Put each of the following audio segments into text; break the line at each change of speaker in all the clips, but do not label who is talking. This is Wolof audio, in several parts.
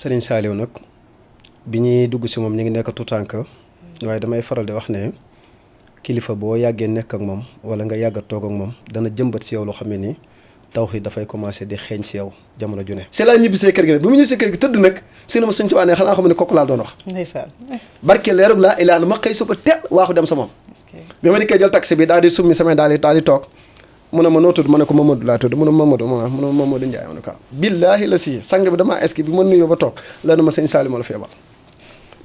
Serigne Saliou nag bi ñuy dugg si moom ñu ngi nekk tout tànk waaye damay faral di wax ne kilifa boo yàggee nekk ak moom wala nga yàgg a toog ak moom dana jëmbat si yow loo xam ne nii tawhiid dafay commencé di xeeñ si yow jamono ju ne. c'est la ñibbisee kër gi nag bu mu ñibbisee kër gi tëdd nag si la ma suñ ci waanee xanaa xam ne kooku laa doon wax.
ndeysaan.
barke leerug laa ilaa ma xëy suba teel waaxu dem sa moom. bi ma dikkee jël taxi bi daal di summi samay daal di toog mu ne ma noo tudd ma ne ko Mamadou laa tudd mu ne Mamadou Mamadou Ndiaye ma ne ko billaahi la si sang bi damaa eski bi ma nuyoo ba toog la na ma sëñ Saliou ma la feebal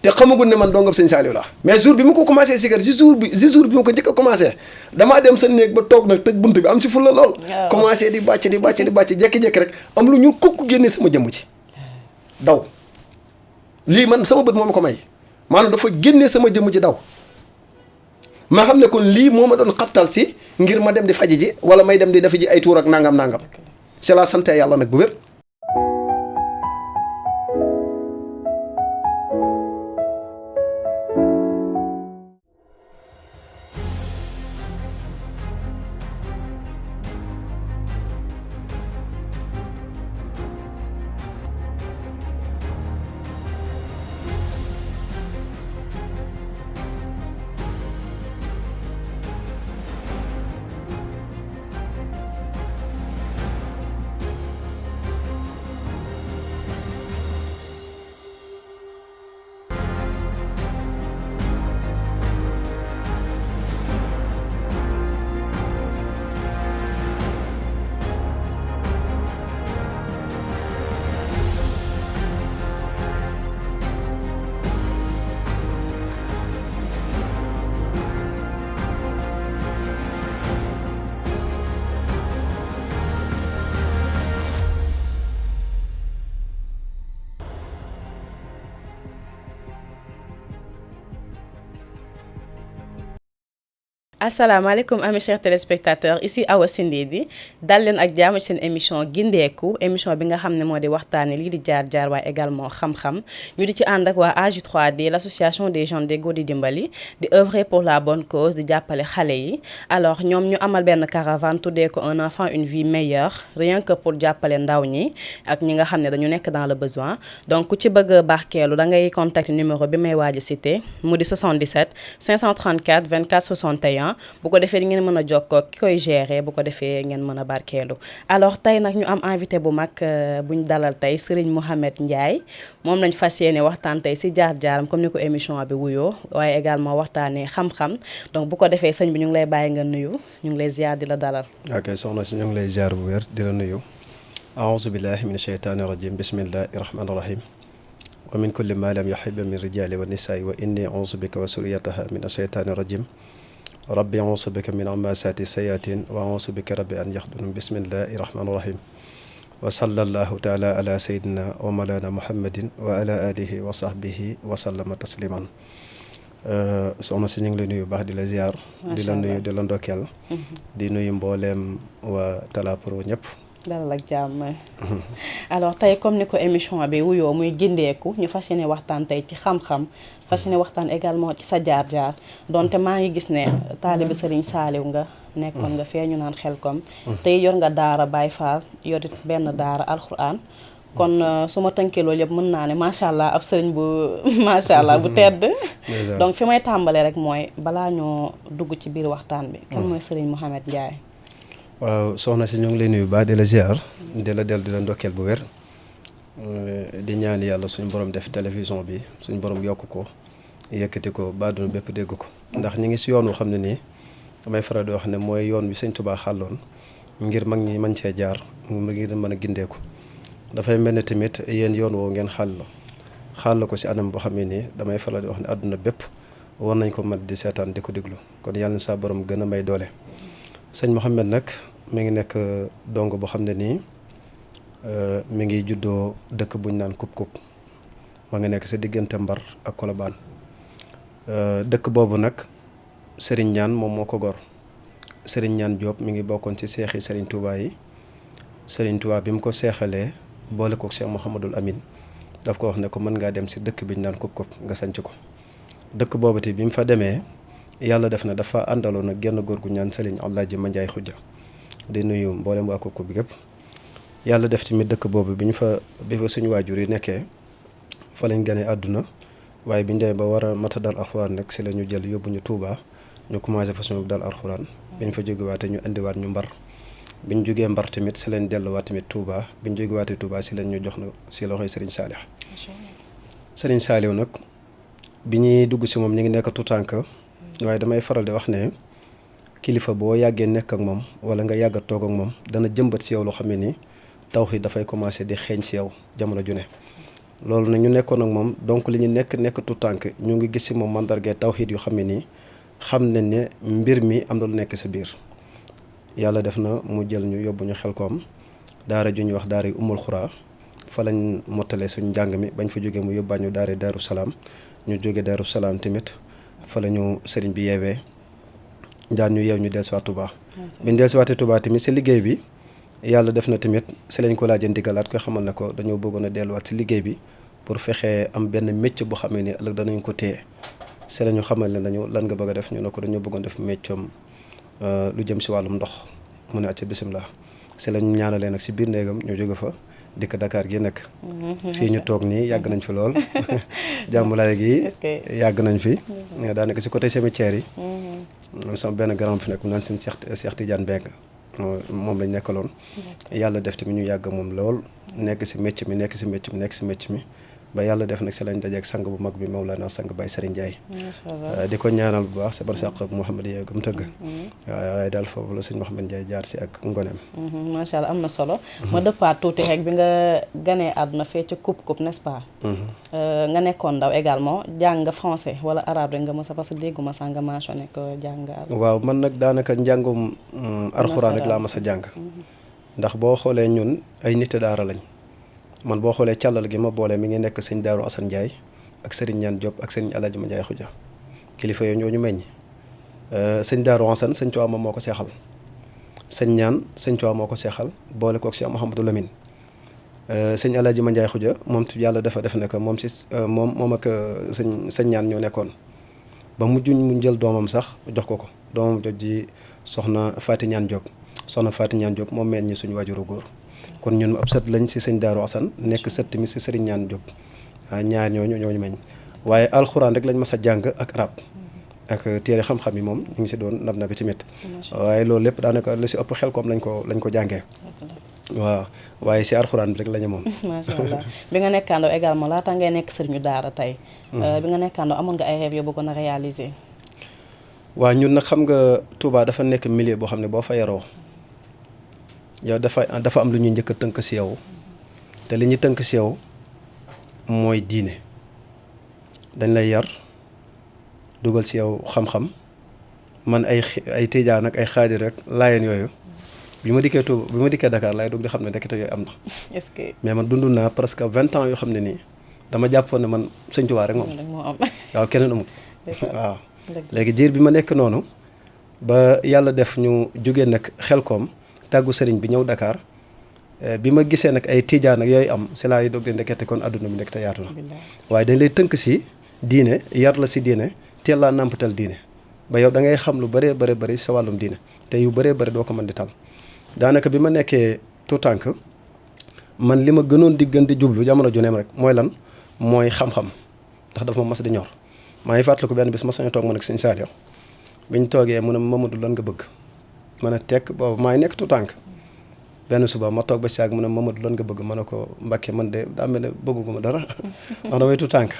te xamagul ne man dongam sëñ Saliou la mais jour bi mu ko commencé sikar si jour bi mu ko njëkk a commencé damaa dem sa néeg ba toog nag tëj bunt bi am si fulla lool commencé di bàcc jékki-jékki rek am lu ñu kukk génnee sama jëmm ci daw lii man sama bët moo ma ko may maanaam dafa génnee sama jëmm ci daw ma xam ne kon lii moo ma doon xabtal si ngir ma dem di faji ji wala may dem di defi ji ay tuur ak nangam c'est la sant yàlla nag bu wér.
asalaamaaleykum amis chers téléspectateurs ici Awa Sindidi dal leen ak jàmm seen émission gindeeku émission bi nga xam ne moo di waxtaane lii di jaar-jaar waaye également xam-xam ñu di ci ànd ak waa AJ3D l'association des jeunes déggoo di dimbali di œuvrer pour la bonne cause di jàppale xale yi alors ñoom ñu amal benn caravane tuddee ko un enfant une vie meilleure rien que pour jàppale ndaw ñi ak ñi nga xam ne dañu nekk dans le besoin donc ku ci bëgg barkeelu da ngay contacter numéro bi may waaj a cité mu di 77 534 24 61 bu ko defee ngeen mën a jokkoo ki koy gérer bu ko defee ngeen mën a barkeelu alors tey nag ñu am invité bu mag buñ dalal tey Serigne Mouhamed Ndiaye moom lañ fas yéene waxtaan tey si jaar-jaaram comme ni ko émission bi wuyoo waaye également waxtaanee xam-xam donc bu ko defee sëñ bi ñu ngi lay bàyyi nga nuyu ñu ngi lay ziar di la dalal.
ok soxna si ñu ngi lay ziar bu wér di la nuyu. aouzu billahi min sheytaani rajim bismillahi rahmaani rahim wa min kulli ma lam yuhibba min rijali wa nisaai wa inni auzu bika wa suriyataha min asheytaani rajim rabbi auzu bika min amasati sayatin wa auzu bika rabbi an yaxdunun bismillahi rahmaani rahim wa sallallahu taala ala sayidina wa malana muhammadin wa ala alihi wa sahbihi wa sallama tasliman soxna si ñu ngi lay nuyu baax di la ziar di la nuyu di la ndokkeel di nuyu mbooleem waa Tala Pro ñëpp
dalal ak jàmm alors tey comme ni ko émission bi wuyoo muy gindeeku ñu fas yéene waxtaan tey ci xam-xam fas yéene waxtaan également ci sa jaar-jaar donte maa ngi gis ne taalibe Serigne Saliou nga nekkoon nga fee ñu naan Xelkom tey yor nga daara Baye Fall yorit benn daara alxuraan kon su ma tënkee loolu yëpp mën naa ne macha allah ab sëriñ bu macha allah bu tedd donc fi may tàmbalee rek mooy balaa ñoo dugg ci biir waxtaan bi kan mooy Serigne Mouhamed Ndiaye.
waaw soxna si ñu ngi lay nuyu baax di la ziar di la dellu di la ndokkeel bu wér di ñaan yàlla suñu borom def télévision bi suñu borom yokk ko yëkkati ko ba àdduna bépp dégg ko ndax ñi ngi si yoon woo xam ne nii damay faral di wax ne mooy yoon bi Sëñ Tuubaa xàlloon ngir mag ñi mën cee jaar ngir mën a gindeeku dafay mel ne tamit yéen yoon woo ngeen xàll ko si anam boo xam ne nii damay faral di wax ne àdduna bépp war nañ ko mat di seetaan di ko déglu kon yàlla na saa borom gën a may doole. sëñ Mouhamed nag mi ngi nekk dong boo xam ne nii mi ngi juddoo dëkk buñ naan Kub ma nga nekk sa diggante Mbar ak Colobane dëkk boobu nag Serigne Niane moom moo ko gor Serigne Niane Diop mi ngi bokkoon ci seexi Serigne Touba yi Serigne Touba bi mu ko seexalee boole ko Cheikh Mouhamadul Amine daf ko wax ne ko mën ngaa dem si dëkk bi ñu naan Kub nga sanc ko dëkk boobu ti bi mu fa demee yàlla def na dafa àndaloon ak genn góor gu ñaan Serigne Alaaji Mandiaye Xujja di nuyu mboolem waa Kub bi gépp yàlla def tamit dëkk boobu bi fa suñu waajur yi nekkee fa lañ gane àdduna waaye biñ demee ba war a mata dal alxuraan nag si la ñu jël yóbbu ñu Touba ñu commencé fa suñu dal alxuraan biñ fa jógewaatee ñu indiwaat ñu Mbar biñ jógee Mbar tamit si lañ delluwaat tamit Touba biñ jógewaatee Touba si lañ ñu jox na si loxoy Serigne Saliou. Serigne Saliou nag bi ñuy dugg si moom ñu ngi nekk tout tànk waaye damay faral di wax ne kilifa boo yàggee nekk ak moom wala nga yàgg a toog ak moom dana jëmbat si yow loo xam ne nii tawhiid dafay commencé di xeeñ si yow jamono ju ne. loolu nag ñu nekkoon ak moom donc li ñu nekk tout tànk ñu ngi gis si moom mandargay tawhiid yu xam ne nii xam nañ ne mbir mi am na lu nekk sa biir. yàlla def na mu jël ñu yóbbu ñu Xelkom daara ju ñuy wax daara yu Umul Xuraa fa lañ mottalee suñu njàng mi bañ fa jógee mu yóbbaa ñu daara Daaru Salaam ñu jóge Daaru Salaam tamit fa la ñu sëriñ bi yeewee daan ñu yeew ñu dellusiwaat Touba. bi ñu dellusiwaatee Touba tamit si liggéey bi yàlla def na tamit si lañ ko laajee ndigalaat koy xamal ne ko dañoo bëggoon a delluwaat si liggéey bi pour fexe am benn métier boo xamee ni ëllëg danañ ko téye si la ñu xamal ne dañu lan nga bëgg a def ñu ne ko dañoo bëggoon def métier lu jëm si wàllum ndox mu ne acca bisimilah si la ñu ñaanalee nag si biir néegam ñu jóge fa dikk Dakar gi nekk fii ñu toog nii yàgg nañ fi lool jàmbulaay gi yàgg nañ fi daanaka si côté cimetière yi moom sama benn grand fi nekk mu naan seen Cheikh Tidiane Mbengue moom lañ nekkaloon yàlla def tamit ñu yàgg moom lool nekk si métier mi ba yàlla def nag si lañ dajeeg sang bu mag bi Mawlana sang Baye Serigne Ndiaye di ko ñaanal bu baax sa barsàq Mouhamed yee gam tëgg waaye daal foofu la sëñ Mouhamed Ndiaye jaar si ak ngoneem
macha allah am na solo ma dëppaat tuuti rek bi nga ganee àdduna fee ca Coupe n'est-ce pas nga nekkoon ndaw également jàng nga français wala arabe rek nga mës a parce que dégguma sax nga mentionné ko jàng arabe
waaw man nag daanaka njàngum alxuraan rek laa mës a jàng ndax boo xoolee ñun ay nit daara lañ man boo xoolee càllal gi ma boole mi ngi nekk sëñ Daaru Assane Ndiaye ak Serigne Ñaan Diop ak sëñ Alaaji Ndiaye Xuja kilifa yooyu ñoo ñu meññ sëñ Daaru Assane sëñ Tuubaa moom moo ko seexal sëñ Ñaan sëñ Tuubaa moo ko seexal boole kook Cheikh Mouhamadou Lamine sëñ Alaaji Ndiaye Xuja moom yàlla dafa def ne que moom si moom ak sëñ Ñaan ñoo nekkoon ba mujj mu jël doomam sax jox ko doomam jot ji soxna Faati Ñaan Diop soxna Faati Ñaan Diop moom meññ suñu waajuru góor kon ñun ab sët lañ si sëñ Daaru Assane nekk sët tamit si Serigne Ñaan Diop ñaar ñooñu meñ waaye alxuraan rek lañ mas a jàng ak arab ak téere xam-xam yi moom ñu ngi si doon nab na bi tamit waaye loolu lépp daanaka lu si ëpp Xelkom lañ ko jàngee waaw waaye si alxuraan bi rek la ñu moom
macha allah bi nga nekkaandoo également laata ngay nekk sëriñu daara tey bi nga nekkaandoo amoon nga ay rêve yoo bëggoon a réaliser
waaw ñun nag xam nga Touba dafa nekk milieu boo xam ne boo fa yaroo yow dafa am lu ñuy njëkk a tënk si yow te li ñu tënk si yow mooy diine dañ lay yar dugal si yow xam-xam man ay tijaan ak ay xaadir rek laayeen yooyu bi ma dikkee Dakar laay doog di xam ne ndekete yooyu am na.
est-ce que
mais man dund naa presque 20 ans yoo xam ne nii dama jàppoon ne man Sëñ Tuubaa rek moom. waaw keneen amul. waaw léegi diir bi ma nekk noonu ba yàlla def ñu jógee nag Xelkom tàggu sëriñ bi ñëw Dakar bi ma gisee nag ay tijaan ak yooyu am si laay doog di ndekete kon adduna bi ndekete yaatu na waaye dañ lay tënk si diine yar la si diine teel laa nàmpatal diine ba yow da ngay xam lu bëree bëri sa wàllum diine te yu bëree bëri doo ko mën di tal daanaka bi ma nekkee tout tànk man li ma gënoon di gën di jublu jamono ju neem rek mooy lan mooy xam-xam ndax dafa ma mas di ñor maa ngi fàttaliku benn bis ma sañu toog man ak sëñ Saliou bi ñu toogee mu ne Mamadou lan nga bëgg ma ne tekk boobu maa ngi nekk tout tànk benn suba ma toog ba si àgg mu ne Mamadou lan nga bëgg ma ne ko Mbàkke man de daa mel ne bëgguma dara ndax damay tout tànk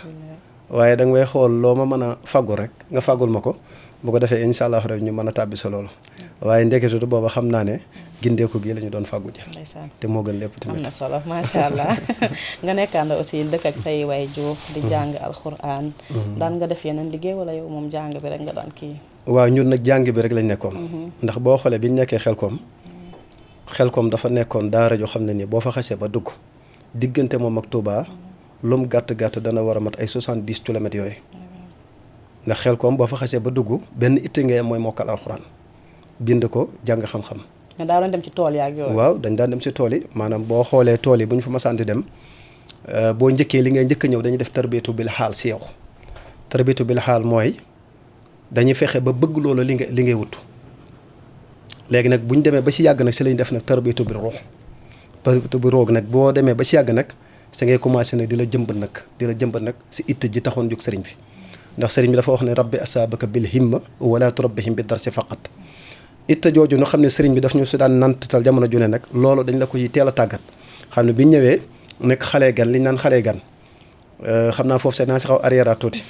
waaye da nga may xool loo ma mën a fàggul rek nga fàggul ma ko bu ko defee incha allah rek ñu mën a tàbbi sa loolu waaye ndeketatu booba xam naa ne gindeeku gi la ñu doon fàggu ji te moo gën lépp tamit
am na solo macha allah nga nekkaanda aussi dëkk ak say waajur di jàng alxuraan daan nga def yeneen liggéey wala yow moom jàng bi rek nga daan kii
waaw ñun nag jàng bi rek lañ nekkoon ndax boo xoolee bi ñu nekkee Xelkom dafa nekkoon daara joo xam ne nii boo fa xasee ba dugg diggante moom ak Touba lum gàtt dana war a mat ay 70 kilomètres yooyu ndax Xelkom boo fa xasee ba dugg benn itte ngay mooy mokkal alxuraan bind ko jàng xam-xam.
mais daa doon dem ci tool yi ak yooyu.
waaw dañ daan dem si tool yi maanaam boo xoolee tool yi bu ñu fa masaan di dem boo njëkkee li ngay njëkk a ñëw dañuy def tarbiyatu bil xaal si yow tarbiyatu bil xaal mooy dañuy fexe ba bëgg loola li ngay wut. léegi nag bu ñu demee ba si yàgg nag si lañ def nag tarbiyatu bi ruux tarbiyatu bi ruux nag boo demee ba si yàgg nag sa ngay commencé nag di la jëmbat nag si itte ji taxoon jóg sëriñ bi ndax sëriñ bi dafa wax ne rabbi asaabaka bil himma wala turabbihim bi darsi faqat itte jooju ñu xam ne sëriñ bi daf ñu si daan nantatal jamono ju ne nag loolu dañ la ko yi teel a tàggat xam ne bi ñu ñëwee nekk xalee gan li ñu naan xalee gan xam naa foofu seet naa si xaw arrière tuuti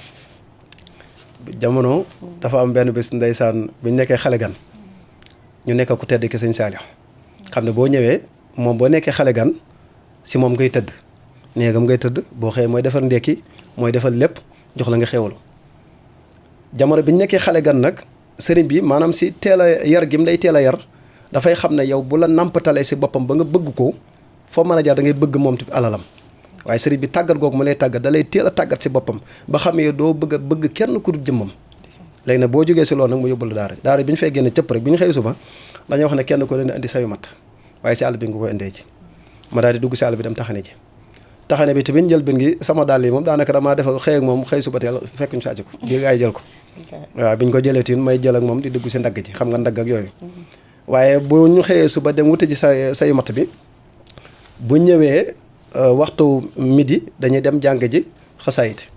jamono dafa am benn bés ndeysaan bi ñu nekkee xale gan ñu nekk ku tedd ki sëñ Saliou xam ne boo ñëwee moom boo nekkee xale gan si moom ngay tëdd néegam ngay tëdd boo xëyee mooy defar ndekki mooy defal lépp jox la nga xéwalu jamono bi ñu nekkee xale gan nag sëriñ bi maanaam si teel a yar gi mu lay teel a yar dafay xam ne yow bu la nàmpatalee si boppam ba nga bëgg ko foo mën a jaar da ngay bëgg moom tamit alalam waaye sëriñ bi tàggat googu mu lay tàggat da lay teel a tàggat si boppam ba xam ne doo bëgg kenn ku dul jëmmam léegi nag boo jógee si loolu nag mu yóbbul daara bi ñu fay génne cëpp rek bi ñu xëy suba dañuy wax ne kenn ko leen indi sayu mat waaye si àll bi nga koy indee ji ma daal di dugg si àll bi dem taxane ji taxane bi tamit njëlbeen gi sama dàll yi moom daanaka damaa def xëy ak moom xëy suba teel fekk ñu sàcc ko di ay jël ko waaw bi ñu ko jëlee tin may jël ak moom di dugg si ndagg ji xam nga ndagg ak yooyu waaye bu ñu xëyee suba dem wuti ji sayu mat bi bu ñëwee waxtu midi dañuy dem jàng ji xasaayit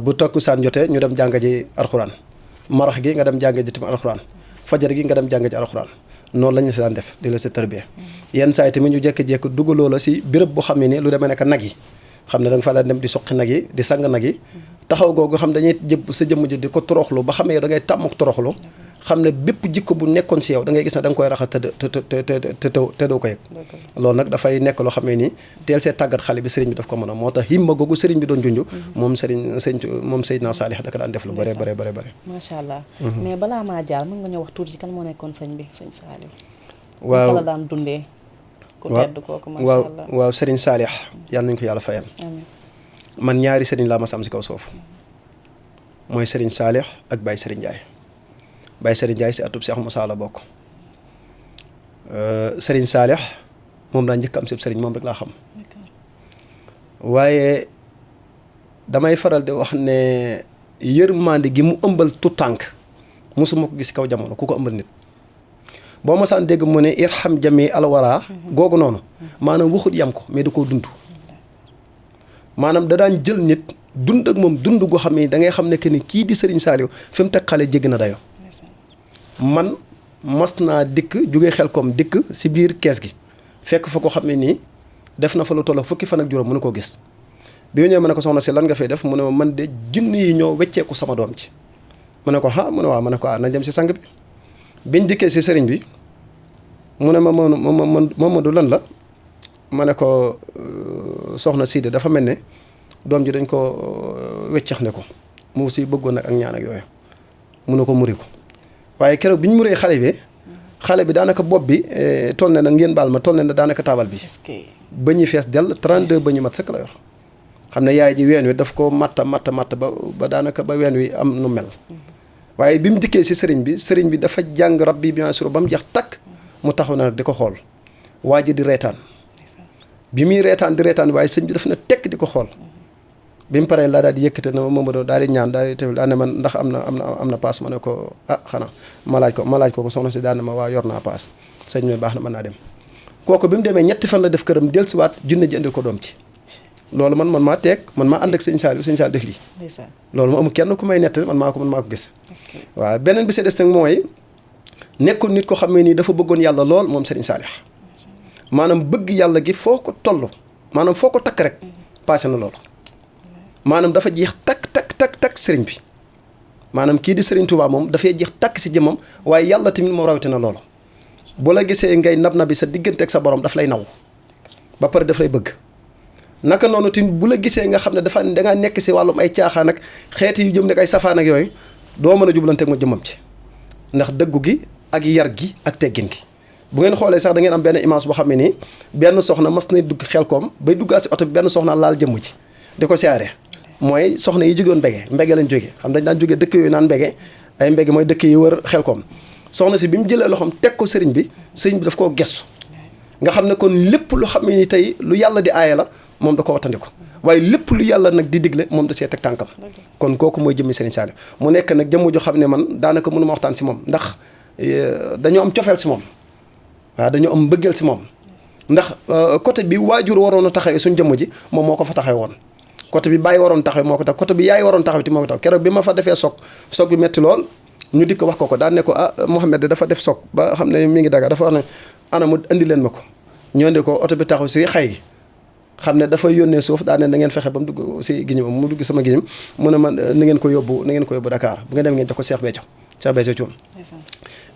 bu takkusaan jotee ñu dem jàng ji alxuraan marax gi nga dem jàng ji tamit alxuraan fajar gi nga dem jàng ji alxuraan noonu la ñu si daan def di la si tarbiya yenn saa yi tamit ñu jékki-jékki dugaloo la si béréb boo xam ne ni lu demee nekk nag yi xam ne da nga fa daan dem di suqi nag yi di sang nag yi taxaw googu xam dañuy jëb sa jëmm ji di ko toroxlu ba xam ne yow da ngay tàmm toroxlu xam ne bépp jikko bu nekkoon si yow da ngay gis ne da nga koy raxas te doo ko yëg loolu nag dafay nekk loo xam ne nii teel see tàggat xale bi sëriñ bi daf ko mën a moo tax himma googu sëriñ bi doon junj moom Seydina Saalix da ko daan def lu bare
macha allah mais balaa maa jaar mën nga ñëw wax tuuti kan moo nekkoon sëñ bi sëñ Saalix
waaw
la daan dundee ku tedd kooku macha allah
waaw sëriñ Saalix yàlla nañu ko yàlla fayal man ñaari sëriñ laa mas am si kaw suuf mooy sëriñ Saalix ak Baye Sëriñ Ndiaye Baye Sëriñ Ndiaye si atub Cheikh Moussa la bokk sëriñ Saalix moom laa njëkk am si sëriñ moom rek laa xam waaye damay faral di wax ne yërmande gi mu ëmbal tu tànk mosuma ko gis kaw jamono ku ko ëmbal nit boo ma saan dégg mu ne irham jami alwara googu noonu maanaam waxut yam ko mais da koo dund maanaam da daan jël nit dund ak moom dund goo xam ne da ngay xam ne que ni kii di Serigne Saliou fi mu teg xale jéggi na dayoo man mas naa dikk jógee Xelkom dikk si biir kees gi fekk fa ko xam ne nii def na fa lu toll fukki fan ak juróom mënu koo gis bi ñu ñëwee ma ne ko soxna si lan nga fay def mu ne ma man de junni yi ñoo wecceeku sama doom ci mu ne ko mu ne waaw ma ne ko nañ dem si sang bi biñ dikkee si sëriñ bi mu ne ma Mamadou lan la ma ne ko soxna Sidi dafa mel ne doom ji dañ ko weccax ne ko mu si bëggoon nag ak ñaan ak yooyu mu ne ko muri ko waaye keroog bi ñu muree xale bi daanaka bopp bi toll ne na ngeen baal ma toll ne na daanaka taabal bi ba ñuy fees dell 32 ba ñu mat sëkk la yor xam ne yaay ji ween wi daf ko matta ba daanaka ba ween wi am nu mel waaye bi mu dikkee si sëriñ bi dafa jàng rabbi bien sûr ba mu jeex takk mu taxaw na di ko xool waa ji di reetaan bi muy reetaan di reetaan waaye sëñ bi daf na tekk di ko xool bi mu paree laa daal di yëkkate na Mamadou daal di ñaan daal di tefil daal ne man ndax am na paas ma ne ko xanaa ma laaj ko soxna si daal ne ma waa yor naa paas sëñ bi baax na mën naa dem kooku bi mu demee ñetti fan la def këram dellusiwaat junne ji indil ko doom ci loolu man maa ànd ak sëñ Saliou def lii loolu mu amul kenn ku may nettali man maa ko gis waaw beneen bi si des nag mooy nekkoon nit ko xam ne nii dafa bëggoon yàlla lool moom Serigne Saalix maanaam bëgg yàlla gi foo ko toll maanaam foo ko takk rek passé na loolu maanaam dafa jeex takk sëriñ bi maanaam kii di Serigne Touba moom dafay jeex takk si jëmmam waaye yàlla tamit moo rawatina loolu bu la gisee ngay nab-nabi sa diggante ak sa borom daf lay naw ba pare daf lay bëgg naka noonu tamit bu la gisee nga xam ne dangaa nekk si wàllum ay caaxaan ak xeeti yu jëm nekk ay safaan ak yooyu doo mën a jublanteeg ma jëmmam ci ndax dëggu gi ak yar gi ak teggin gi bu ngeen xoolee sax da ngeen am benn image boo xam ne nii benn soxna mas na dugg Xelkom bay duggaat si oto bi benn soxna laal jëmm ci di ko siyaare mooy soxna yi jógewoon mbege lañ jóge xam dañ daan jóge dëkk yooyu naan mbege ay mbege mooy dëkk yi wër Xelkom soxna si bi mu jëlee loxoom teg ko sëriñ bi daf koo gestu nga xam ne kon lépp lu xam ne ni tey lu yàlla di aaye la moom da ko wattandiku waaye lépp lu yàlla nag di digle moom da see teg tànkam kon kooku mooy jëmmi Serigne Saliou mu nekk nag jëmm jo xam ne man daanaka mënuma waxtaan si moom ndax dañoo am cofeel si moom waaw dañoo am mbëggeel si moom ndax côté bi waajur waroon a taxawee suñ jëmm ji moom moo ko fa taxawee woon côté bi bàyyi waroon taxawee moo ko tax côté bi yaay waroon taxawee ti moo ko tax keroog bi ma fa defee soog bi metti lool ñu dikk wax ko daan ne ko Mouhamed dafa def soog ba xam ne mi ngi daga dafa wax ne ana mu indi leen ma ko ñoo indi ko oto bi taxaw si xay gi xam ne dafa yónnee suuf daan ne na ngeen fexe ba mu dugg si giñum mu dugg sama giñum mu ne man na ngeen ko yóbbu Dakar bu ngeen dem ngeen jox ko Cheikh Béthio Thioune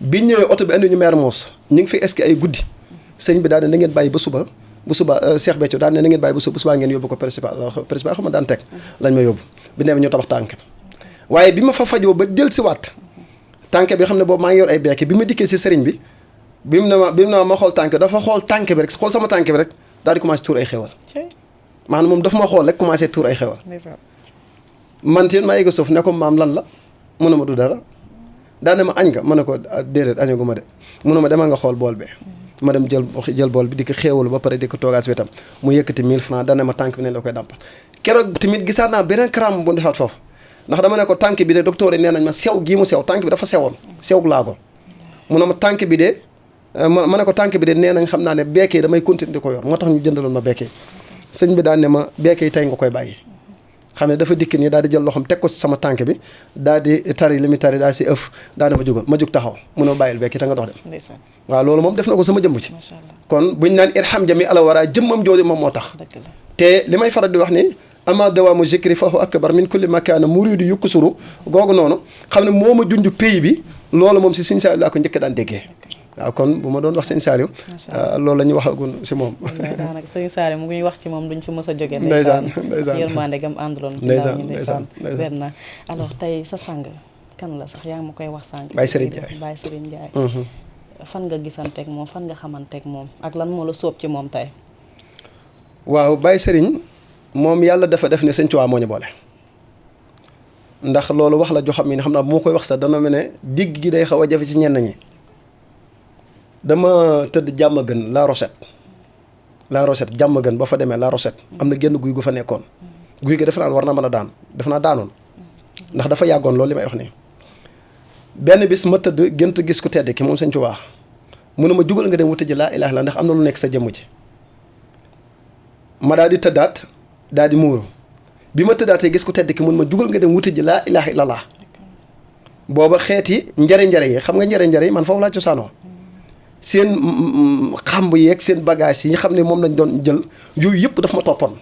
biñ ñëwee oto bi indi ñu maire Mouss ñu ngi fi est-ce que ay guddi sëñ bi daan ne na ngeen bàyyi ba suba Cheikh Béthio daan ne na ngeen bàyyi ba suba ngeen yóbbu ko principal xam nga daan teg lañ ma yóbbu bi nee ñu tabax tànk waaye bi ma fa fajoo ba jël si waat tànk bi xam ne boobu maa ngi yor ay beeke bi ma dikkee si sëriñ bi bi mu ne ma xool tànk dafa xool tànk bi rek xool sama tànk bi rek daal di commencé tuur ay xewal maanaam moom dafa ma xool rek commencé tuur ay xewal man teen maa yegg suuf ne ko maam lan la mu ne ma du dara daane ma añ nga ma ne ko déedéet añagu ma de mu ne ma demal nga xool bool bee ma dem jël bool bi di ko xéewalu ba pare di ko toogaat si wetam mu yëkkati 1000 francs daane ma tànk bi ne la koy dàmpal keroog tamit gisaat naa beneen karaam bu defaat foofu ndax dama ne ko tànk bi de docteur yi nee nañ ma sew gii mu sew tànk bi dafa sewoon sew laa ko mu ne ma tànk bi de ma ne ko tànk bi de nee nañ xam naa ne beekee damay continuer di ko yor moo tax ñu jëndaloon ma beekee sëñ bi daan ne ma beekee tey nga koy bàyyi xam ne dafa dikk nii daal di jël loxoom teg ko si sama tànk bi daal di tari li muy tari daal si ëf daal di ma jógal ma jóg taxaw mu ne ma bàyyil beekee te nga dox dem waaw loolu moom def na ko sama jëmm ci kon buñ naan irham jami ala wara jëmmam jooju moom moo tax te li may faral di wax ni ama dawaamu zikri fa huwa akbar min kulli makaana muridu yukkusuru googu noonu xam ne moo ma junj pays bi loolu moom si Sëñ Saaliw laa ko njëkk daan déggee waaw kon bu ma doon wax Sëñ Saaliw loolu la ñuy waxagun si moom
daanaka Sëñ Saaliw mu ngi wax ci moom duñ fi mës a jógee
ndeysaan
yërmande gam àndaloon ndeysaan wér na alors tey sa sang kan la sax yaa ngi ma koy wax sànq
Baye Serigne Ndiaye
Baye Serigne Ndiaye fan nga gisanteeg moom fan nga xamanteeg moom ak lan moo la sóob ci moom tey
waaw Baye Serigne moom yàlla dafa def ne Sëñ Tuubaa moo ñu boole ndax loolu wax la joo xam ne xam naa bu ma koy wax sax dana mel ne digg gi day xaw a jafe ci ñenn ñi dama tëdd jàmm gën La Rosette jàmm gën ba fa demee La Rosette am na genn guy gu fa nekkoon guy gi defe naa war na mën a daanoon ndax dafa yàggoon loolu li may wax nii benn bis ma tëdd gént gis ku tedd ki moom Sëñ Tuubaa mu ne ma jugal nga dem wuti ji laa ilaaha illallaah ndax am na lu nekk sa jëmm ci ma daal di tëddaat daal di muuru bi ma tëddaatee gis ku tedd ki mun ma jugal nga dem wuti ji laa ilaaha illallaah booba xeeti njare-njare yi xam nga njare-njare yi man foofu laa cosaanoo seen xamb yeeg seen bagage yi xam ne moom lañ doon jël yooyu yëpp daf ma toppoon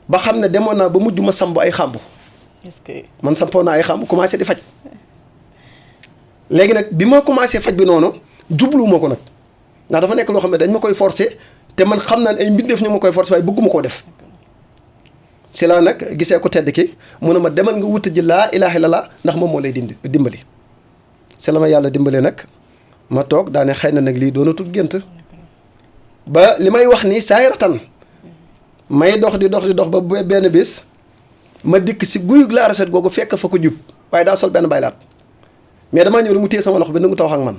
ba xam ne demoon naa ba mujj ma samb ay xamb
est-ce que
man sampoon naa ay xamb commencé di faj léegi nag bi ma commencé faj bi noonu jubluwuma ko nag ndax dafa nekk loo xam ne dañ ma koy forcer te man xam naa ne ay mbindeef ñu ma koy forcer waaye bëgguma koo def si laa nag gisee ko tedd ki mu ne ma demal nga wuta ji laa ilaaha illallaah ndax moom moo lay dimbali si la ma yàlla dimbalee nag ma toog daane xëy na nag lii doonatul gént ba li may wax nii saayiratan may dox di dox ba benn bis ma dikk si guy La Rosette googu fekk fa ko jub waaye daa sol benn baylaat mais damaa ñëw rek mu téye sama loxo bi nangu taw ak man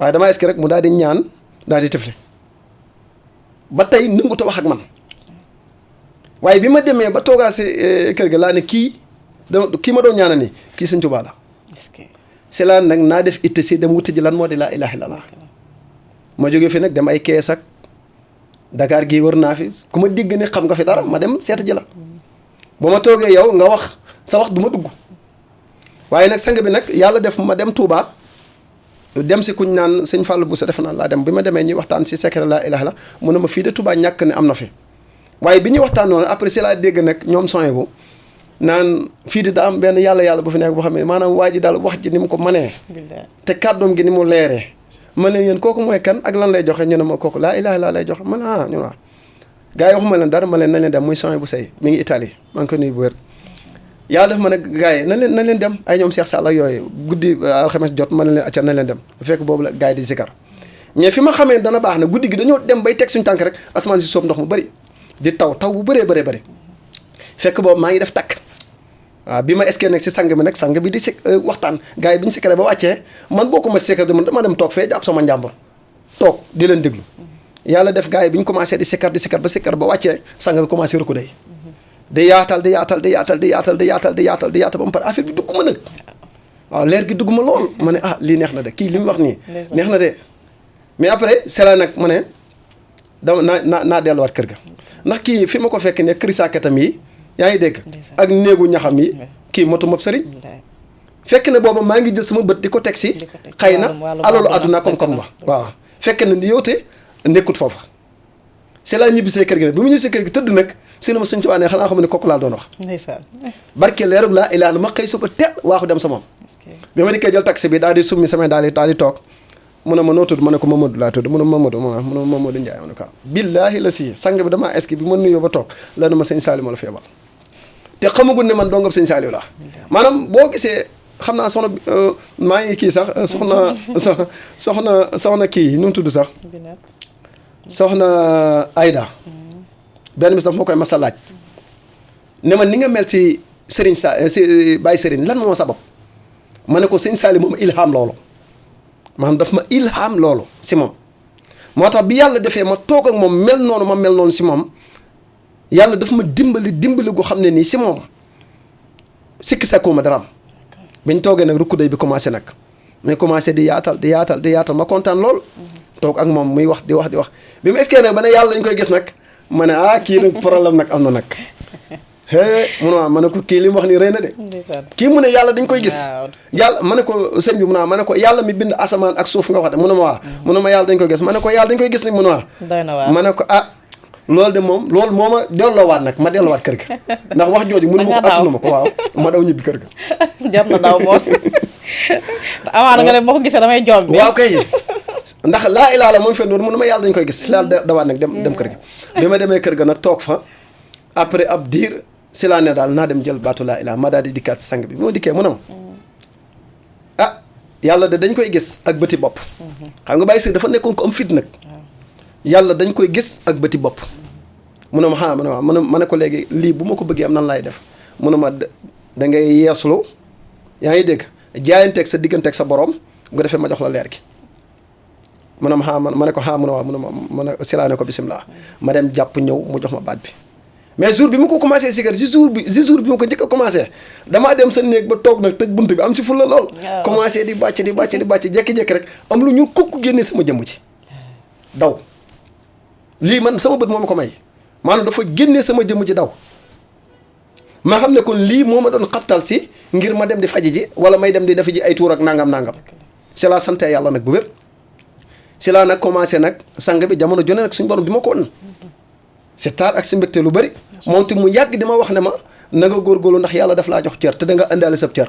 waaye damaa est-ce que rek mu daal di ñaan daal di tëfle ba tey nangu ta wax ak man waaye bi ma demee ba toogaa si kër ga laa ne kii ma doon ñaana ni kii Sëñ Tuubaa la si laa nag naa def itte si dem wuti ji lan moo di laa ilaaha illallaah ma jógee fi nag dem ay kees ak Dakar gii wër naa fi ku ma dégg ni xam nga fi dara ma dem seeta ji la ba ma toogee yow nga wax sa wax du ma dugg waaye nag sang bi nag yàlla def ma dem Touba dem si kuñ naan Sëñ Fallou Bousso defe naa laa dem bi ma demee ñuy waxtaan si secret laa ilaaha illallaah mu ne ma fii de Touba ñàkk ne am na fi waaye bi ñuy waxtaan noonu après si laa dégg nag ñoom soné bu naan fii di daa am benn yàlla bu fi nekk boo xam ne maanaam waa ji daal wax ji ni mu ko manee te kàddoom gi ni mu leeree ma leen yéen kooku mooy kan ak lan lay joxe ñu ne ma kooku laa ilaaha illallaah lay joxe man ñu ne gars yi waxuma leen dara ma leen nañ leen dem muy soné bu sëy mi ngi Italie maa ngi ko nuyu bu wér yàlla def ma nag gars yi nañ leen dem ay ñoom Cheikh Sall ak yooyu guddi alxames jot ma leen acca nañ leen dem bu fekk boobu la gars yi di zikar mais fi ma xamee dana baax na guddi gi dañoo dem bay teg suñu tànk rek asamaan si soob ndox mu bëri di taw bu bëree fekk boobu maa ngi def takk waaw bi ma eskee nag si sang bi nag sang bi di si waxtaan gars yi bi ñu sikaree ba wàccee man boo ko ma sikkar dama dem toog fee jàpp sama njàmbur toog di leen déglu yàlla def gars yi bi ñu commencé di sikkar ba wàccee sang bi commencé rëkku day di yaatal ba mu pare affaire bi dugg ma nag waaw leer gi dugg ma lool ma ne lii neex na de kii li mu wax nii neex na de mais après c'est là nag ma ne dama naa delluwaat kër ga ndax kii fi ma ko fekk ne këri sàkketam yi yaa ngi dégg ak néegu ñaxam yi kii motu mob sëriñ fekk na booba maa ngi jël sama bët di ko teg si xëy na alalu àdduna comme ba waaw fekk na ni yow te nekkut foofa c'est la ñibbisee kër gi nag bi mu ñibbisee kër gi tëdd nag si la ma suñ tubaab ne xanaa xam ne kooku laa doon wax barke leerug laa ilaa la ma xëy suba teel waaxu dem sa moom bi ma dikkee jël taxi bi daal di summi samay daal di toog mu ne ma noo tudd ma ne ko Mamadou laa tudd mu ne Mamadou mu ne Mamadou Ndiaye ma ne ko billaahi la si sang bi damaa eski bi ma nuyoo ba toog la na ma sëñ Saliou ma la feebal te xamagul ne man dongam sëñ Saliou laa maanaam boo gisee xam naa soxna maa ngi kii sax soxna kii nu mu tudd sax soxna Aïda benn bis daf moo koy masa laaj ne ma ni nga mel si Serigne si Baye Serigne lan moo sabab ma ne ko sëñ Saliou moom ilham loolu maanaam daf ma ilham loolu si moom moo tax bi yàlla defee ma toog ak moom mel noonu ma mel noonu si moom yàlla daf ma dimbali gu xam ne nii si moom sikki sakkuuma dara am bañ toogee nag rukku day bi commencé nag muy commencé di yaatal ma kontaan lool toog ak moom muy wax di wax bi mu eskee nag ba ne yàlla dañ koy gis nag ma ne kii nag problème nag am na nag ma ne ko kii li mu wax nii rëy na de kii mu ne yàlla dañ koy gis yàlla ma ne ko sëñ bi ma ne ko yàlla mi bind asamaan ak suuf nga wax de mu ne ma waa mu ne ma yàlla dañ koy gis ma ne ko yàlla dañ koy gis ni mu ne waa ma ne ko loolu de moom loolu moo ma delloowaat nag ma delloowaat kër ga ndax wax jooju mënu ma ko attunu ma ko waaw ma daw ñibbi kër ga
jar na daw moos amaana nga ne moo ko gisee damay jom bi
waaw kay ndax laa ilaa la moom fen woon mu ne ma yàlla dañ koy gis laal dawaat nag dem kër ga bi ma demee kër ga nag toog fa après ab diir si laa ne daal naa dem jël baatu laa ilaa ma daal di dikkaat si sang bi ma dikkee mu ne ma yàlla de dañ koy gis ak bëti bopp xam nga bàyyi si dafa nekkoon ko am fit nag yàlla dañ koy gis ak bëti bopp mu ne ma ma ne waaw ma ne ko léegi lii bu ma ko bëggee am nan laay def mu ne ma da ngay yeeslu yaa ngi dégg jaayanteeg sa digganteeg sa borom nga defee ma jox la leer gi mu ne ma ma ne ko mu ne waaw mu ne ma ne si laa ne ko bisimilah ma dem jàpp ñëw mu jox ma baat bi mais jour bi mu ko commencé sigar si jour bi ma ko njëkk a commencé damaa dem sa néeg ba toog nag tëj bunt bi am si fulla lool commencé di bàcc jékki-jékki rek am lu ñu kukk génne sama jëmm ci daw lii man sama bët moo ma ko may maanaam dafa génne sama jëmm ci daw ma xam ne kon lii moo ma doon xabtal si ngir ma dem di faji ji wala may dem di defi ji ay tuur ak nangam c'est la sant yàlla nag bu wér si laa nag commencé nag sang bi jamono jone nag suñu borom di ma ko on si taar ak si mbégte lu bëri moom te mu yàgg di ma wax ne ma na nga góorgóorlu ndax yàlla daf laa jox cër te da nga indaale sab cër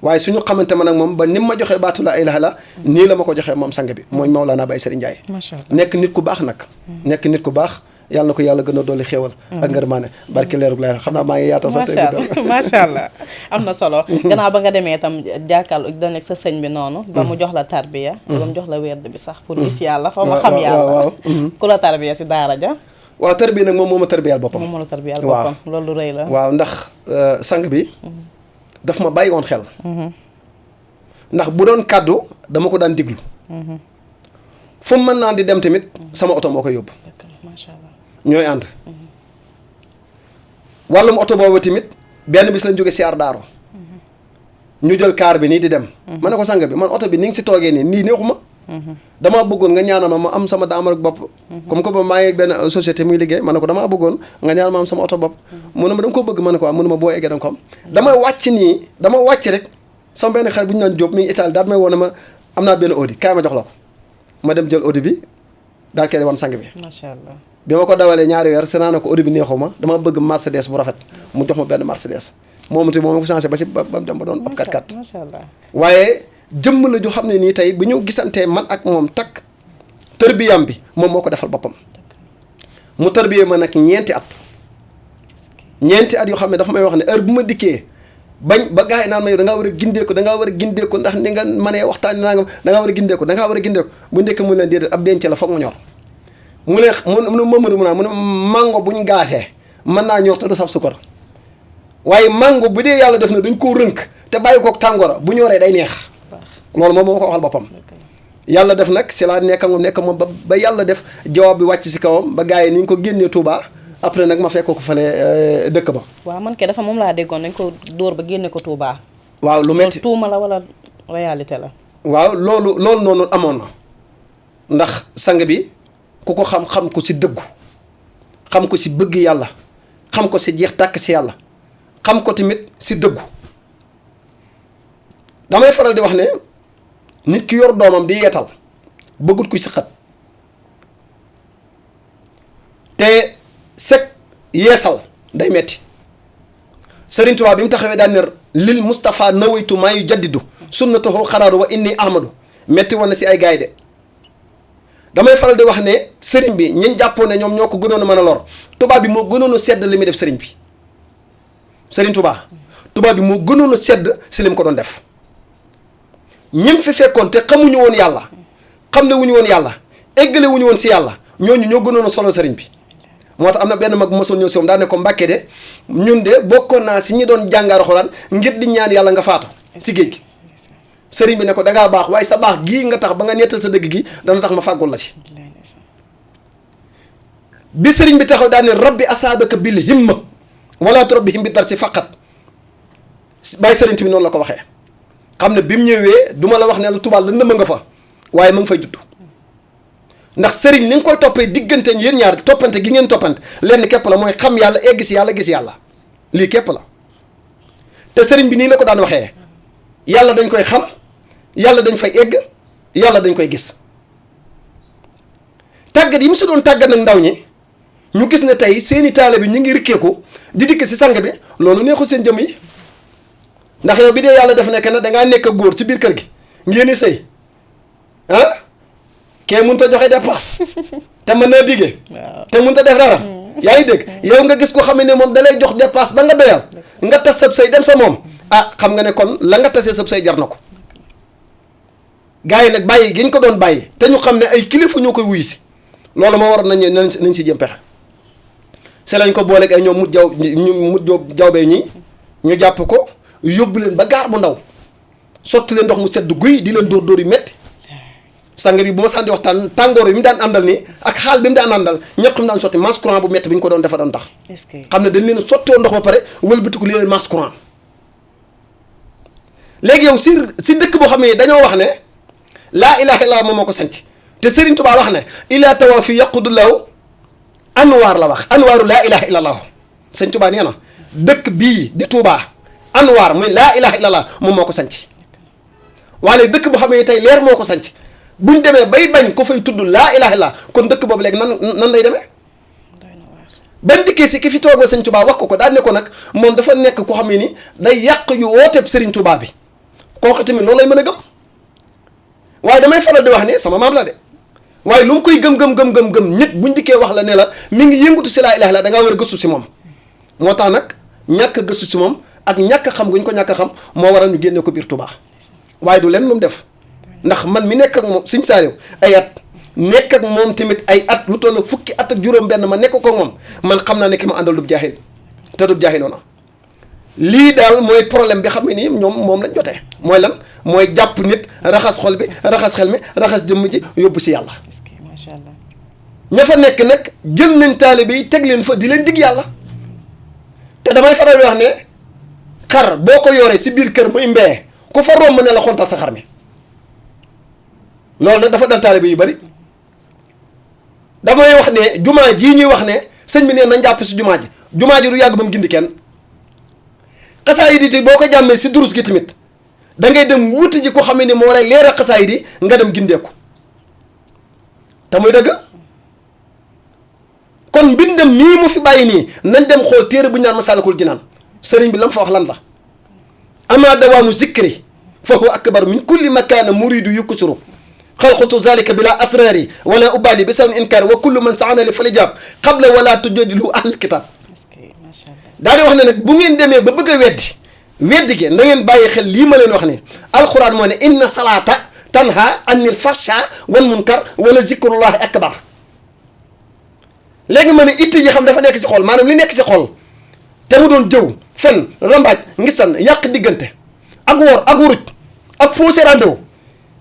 waaye suñu xamante ma nag moom ba ni ma joxee baatu laa ilaaha illa nii la ma ko joxee moom sang bi mooy Maolana Baye Serigne Ndiaye nekk nit ku baax nag nekk nit ku baax yàlla na ko yàlla gën a dolli xéewal ak ngërmaane barki leerug leer xam naa maa ngi yaatal sax
macha allah am na solo gannaaw ba nga demee itam jàkkaarloo da nekk sa sëñ bi noonu ba mu jox la tarbiya ba mu jox la werd bi sax pour gis yàlla xaw ma xam yàlla ku la tarbiya si daara ja
waaw tarbiya nag moom moo ma tarbiyal boppam
moom moo la tarbiyal boppam loolu rëy la
waaw ndax sang bi daf ma bàyyi woon xel ndax bu doon kàddu dama ko daan diglu fu mu mën naan di dem tamit sama oto moo koy yóbbu
macha allah
ñooy ànd wàllum oto boobu tamit benn bis lañ jóge siyaar daaro ñu jël kaar bi nii di dem ma ne ko sang bi man oto bi ni nga si toogee nii neexuma damaa bëggoon nga ñaanal ma am sama daamar ak bopp comme que ba maa ngi benn société muy liggéey ma ne ko damaa bëggoon nga ñaanal ma am sama oto bopp mu ne ma da nga ko bëgg ma ne ko am mu ne ma boo eggee da nga ko am dama wàcc rek sama benn xarit bu ñu naan Diop mi ngi Italie daal may woon ma am naa benn Audi kaay ma jox la ko ma dem jël Audi bi daal koy wan sang bi
macha allah
bi ma ko dawalee ñaari weer se naa ne ko Audi bi neexuma dama bëgg Mercedes bu rafet mu jox ma benn Mercedes moom te moom ma ko changé ba si ba mu dem ba doon ab 4x4
macha allah
waaye jëmm la ju xam ne nii tey bu ñu gisantee man ak moom takk tërbiyam bi moom moo ko defal boppam mu tërbiyee ma nag ñeenti at yoo xam ne dafa may wax ne heure bu ma dikkee bañ ba gars yi naan ma yow da ngaa war a gindeeku ndax ni nga mënee waxtaan nangam da ngaa war a gindeeku bu njëkk mu leen déedéet ab denc la foog mu ñor mu ne mu ne mango buñ gaasee mën naa ñor te du saf sukar waaye mango bu dee yàlla def na dañ koo rënk te bàyyi kook tàngoora bu ñoree day neex loolu moom moo ko waxal boppam yàlla def nag si laa nekk moom ba yàlla def jawaab bi wàcc si kawam ba gars yi ni ñu ko génnee Touba après nag ma fekk ko fële dëkk ba.
waaw man kay dafa moom laa déggoon dañ ko dóor ba génne ko Touba.
waaw lu metti
tuuma la wala réalité la.
waaw loolu noonu amoon na ndax sang bi
ku ko xam ko si dëggu xam ko si bëgg yàlla xam ko si jeex tàkk si yàlla xam ko tamit si dëggu damay faral di wax ne nit ki yor doomam di yeetal bëggut kuy sëqat te sek yeesal day metti Sëriñ Tuubaa bi mu taxawee daan ne lil Moustapha nawaytu maa yu jaddidu sunnatahu xaraaru wa inni ahmadu metti woon na si ay gaay de damay faral di wax ne sëriñ bi ñi jàppoon ne ñoom ñoo ko gënoon a mën a lor tubaab bi moo gënoon a sedd li muy def sëriñ bi Sëriñ Tuubaa tubaab bi moo gënoon a sedd si li mu ko doon def ñim fi fekkoon te xamuñu woon yàlla xam ne wuñu woon yàlla eggale wuñu woon si yàlla ñooñu ñoo gënoon a solo sëriñ bi moo tax am na benn mag bu ma soon ñëw si moom daa ne ko Mbàkke de ñun de bokkoon naa si ñi doon jàngaar xuraan ngir di ñaan yàlla nga faatu si géej gi sëriñ bi ne ko dangaa baax waaye sa baax gii nga tax ba nga nettal sa dëgg gi dana tax ma fàggul la si bi sëriñ bi taxaw daa ne rabbi asaabaka bil himma wala turabbihim bi dar si faqat bàyyi sëriñ bi noonu la ko waxee xam ne bi mu ñëwee du ma la wax ne la tubaab la nëma nga fa waaye ma ngi fay judd ndax sëriñ ni nga koy toppee diggante yéen ñaar toppante gi ngeen toppante lenn képp la mooy xam yàlla egg si yàlla gis yàlla lii képp la te sëriñ bi nii la ko daan waxee yàlla dañ koy xam yàlla dañ fay egg yàlla dañ koy gis tàggat yi mu si doon tàggat nag ndaw ñi ñu gis ne tey seeni taale bi ñu ngi rikkeeku di dikk si sang bi loolu neexul seen jëm yi ndax yow bi dee yàlla def nekk na dangaa nekk góor ci biir kër gi ngeen di sëy ah kee mënut a joxe dépense te mën naa diggee te mënut a def dara yaa ngi dégg yow nga gis ko xam ne moom dalay jox dépense ba nga doyal nga tas sab sëy dem sa moom ah xam nga ne kon la nga tasee sab sëy jar na ko gars yi nag bàyyi gi ñu ko doon bàyyi te ñu xam ne ay kilifa ñoo koy wuyu si loolu moo waroon nañ si jëm pexe se lañ ko booleeg ay ñoom mut jawbee ñi ñu jàpp ko yóbbu leen ba gaar bu ndaw sotti leen ndox mu sedd guy di leen dóor yu metti sang bi bu ma sànni waxtaan tàngoor bi mu daan àndal nii ak xaal bi mu daan àndal ñëpp xam daan sotti masse courant bu metti bi ñu ko doon defa doon tax xam ne dañ leen sotti woon ndox ba pare wëlbatiku li leen masse courant léegi yow si dëkk boo xam ne dañoo wax ne laa ilaha illallah moom moo ko sanc te Serigne Touba wax ne ila tawa fi yaqudullahu anwaar la wax anwaaru laa ilaha illallah Serigne Touba nee na dëkk bii di Touba anwaar muy laa ilaha illallah moom moo ko sanc waaye dëkk boo xam ne tey leer moo ko sanc buñ demee bay bañ ko fay tudd laa ilaha illallah kon dëkk boobu léegi nan lay demee bañ dikkee si ki fi toog Serigne Touba wax ko daal ne ko nag moom dafa nekk ko xam ne ni day yàq yu wooteeb Serigne Touba bi kooku tamit loolu lay mën a gëm waaye damay faral di wax ne sama maam la de waaye lu mu koy gëm nit buñ dikkee wax la ne la mi ngi yëngatu si laa ilaha illallah da ngaa war a gëstu si moom moo tax nag ñàkk a gëstu si moom ak ñàkk a xam guñ ko ñàkk a xam moo waral ñu génne ko biir Touba waaye du leen lu mu def ndax man mi nekk ak moom Serigne Saliou ay at nekk ak moom tamit ay at lu toll fukki at ak juróom-benn ma nekk ko moom man xam naa ne ki ma àndal dub jaaxil te dub jaaxiloona lii daal mooy problème bi xam ne nii ñoom moom lañ jotee mooy lan mooy jàpp nit raxas xol bi raxas xel mi raxas jëmm ji yóbbu si yàlla.
macha allah.
ña fa nekk nag jël nañ taalibe yi teg leen fa di leen dig yàlla te damay faral di wax ne xar boo ko yoree si biir kër muy mbee ku fa romb ne la xontal sa xar mi loolu nag dafa dal taalibe yu bari damay wax ne jumaa jii ñuy wax ne sëñ bi nee nañ jàpp si jumaa ji du yàgg ba mu gindi kenn. xasaayid yi boo ko jàmmee si durus gi tamit da ngay dem wuti ji ko xam ne moo lay leeral xasaayid yi nga dem gindeeku te muy dëgg kon mbindam mii mu fi bàyyi nii nañ dem xool téere bu ñu naan Masaalikul Jinaan sëriñ bi lam fa wax lan la ama dawaamu zikri fa huwa akbar min kulli makaana muridu yukusuru xalqutu zalika bila asrari wala ubali bi sawn inkar wa kullu man saana li falijab qabla wala tujadilu ahl kitab daal di wax ne nag bu ngeen demee ba bëgg a weddi gi na ngeen bàyyi xel lii ma leen wax ne alxuraan moo ne inna salaata tanha anil fasha wal munkar wala zikrullahi akbar léegi ma ne itti yi xam dafa nekk si xol maanaam li nekk si xol te mu doon jëw fen rambaaj ngisan yàq diggante ak wor ak wuruj ak fausse rendez-vous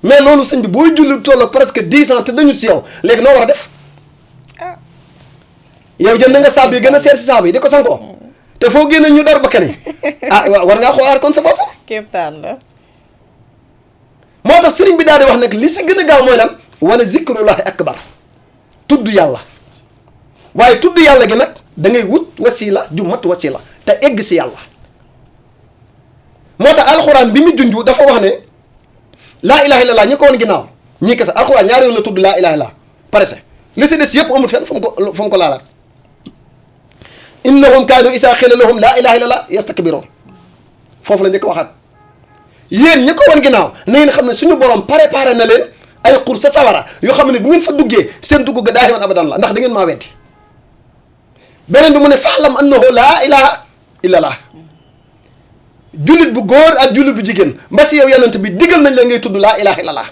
mais loolu sëñ bi booy julli toll presque 10 ans te dañu si yow léegi noo war a def yow jënd nga saabu yi gën a seer si saabu yi di ko sangoo te foo génne ñu dar bakkan yi war ngaa xoolaat kon sa bopp.
kéemtaan la.
moo tax sëriñ bi daal di wax nag li si gën a gaaw mooy lan wala zikrullahi akbar tudd yàlla waaye tudd yàlla gi nag da ngay wut wasila ju mat wasila te egg si yàlla moo tax alxuraan bi mu junju dafa wax ne laa ilaha illallah ñi ko woon ginnaaw ñii kese alxuraan ñaari yoon la tudd laa ilaha illallah pare li si des yëpp amul fenn fu mu ko laalaat innahum kaanu isaa xila lahum laa ilaha illallah yastakbiroon foofu la njëkk waxaat yéen ñi ko woon ginnaaw na ngeen xam ne suñu borom préparé na leen ay xur sa sawara yoo xam ne bu ngeen fa duggee seen dugg ga daahiman abadan la ndax da ngeen maa weddi beneen bi mu ne faalam annahu laa ilaha illallah jullit bu góor ak jullit bu jigéen mbasi yow yonent bi digal nañ la ngay tudd laa ilaha illallah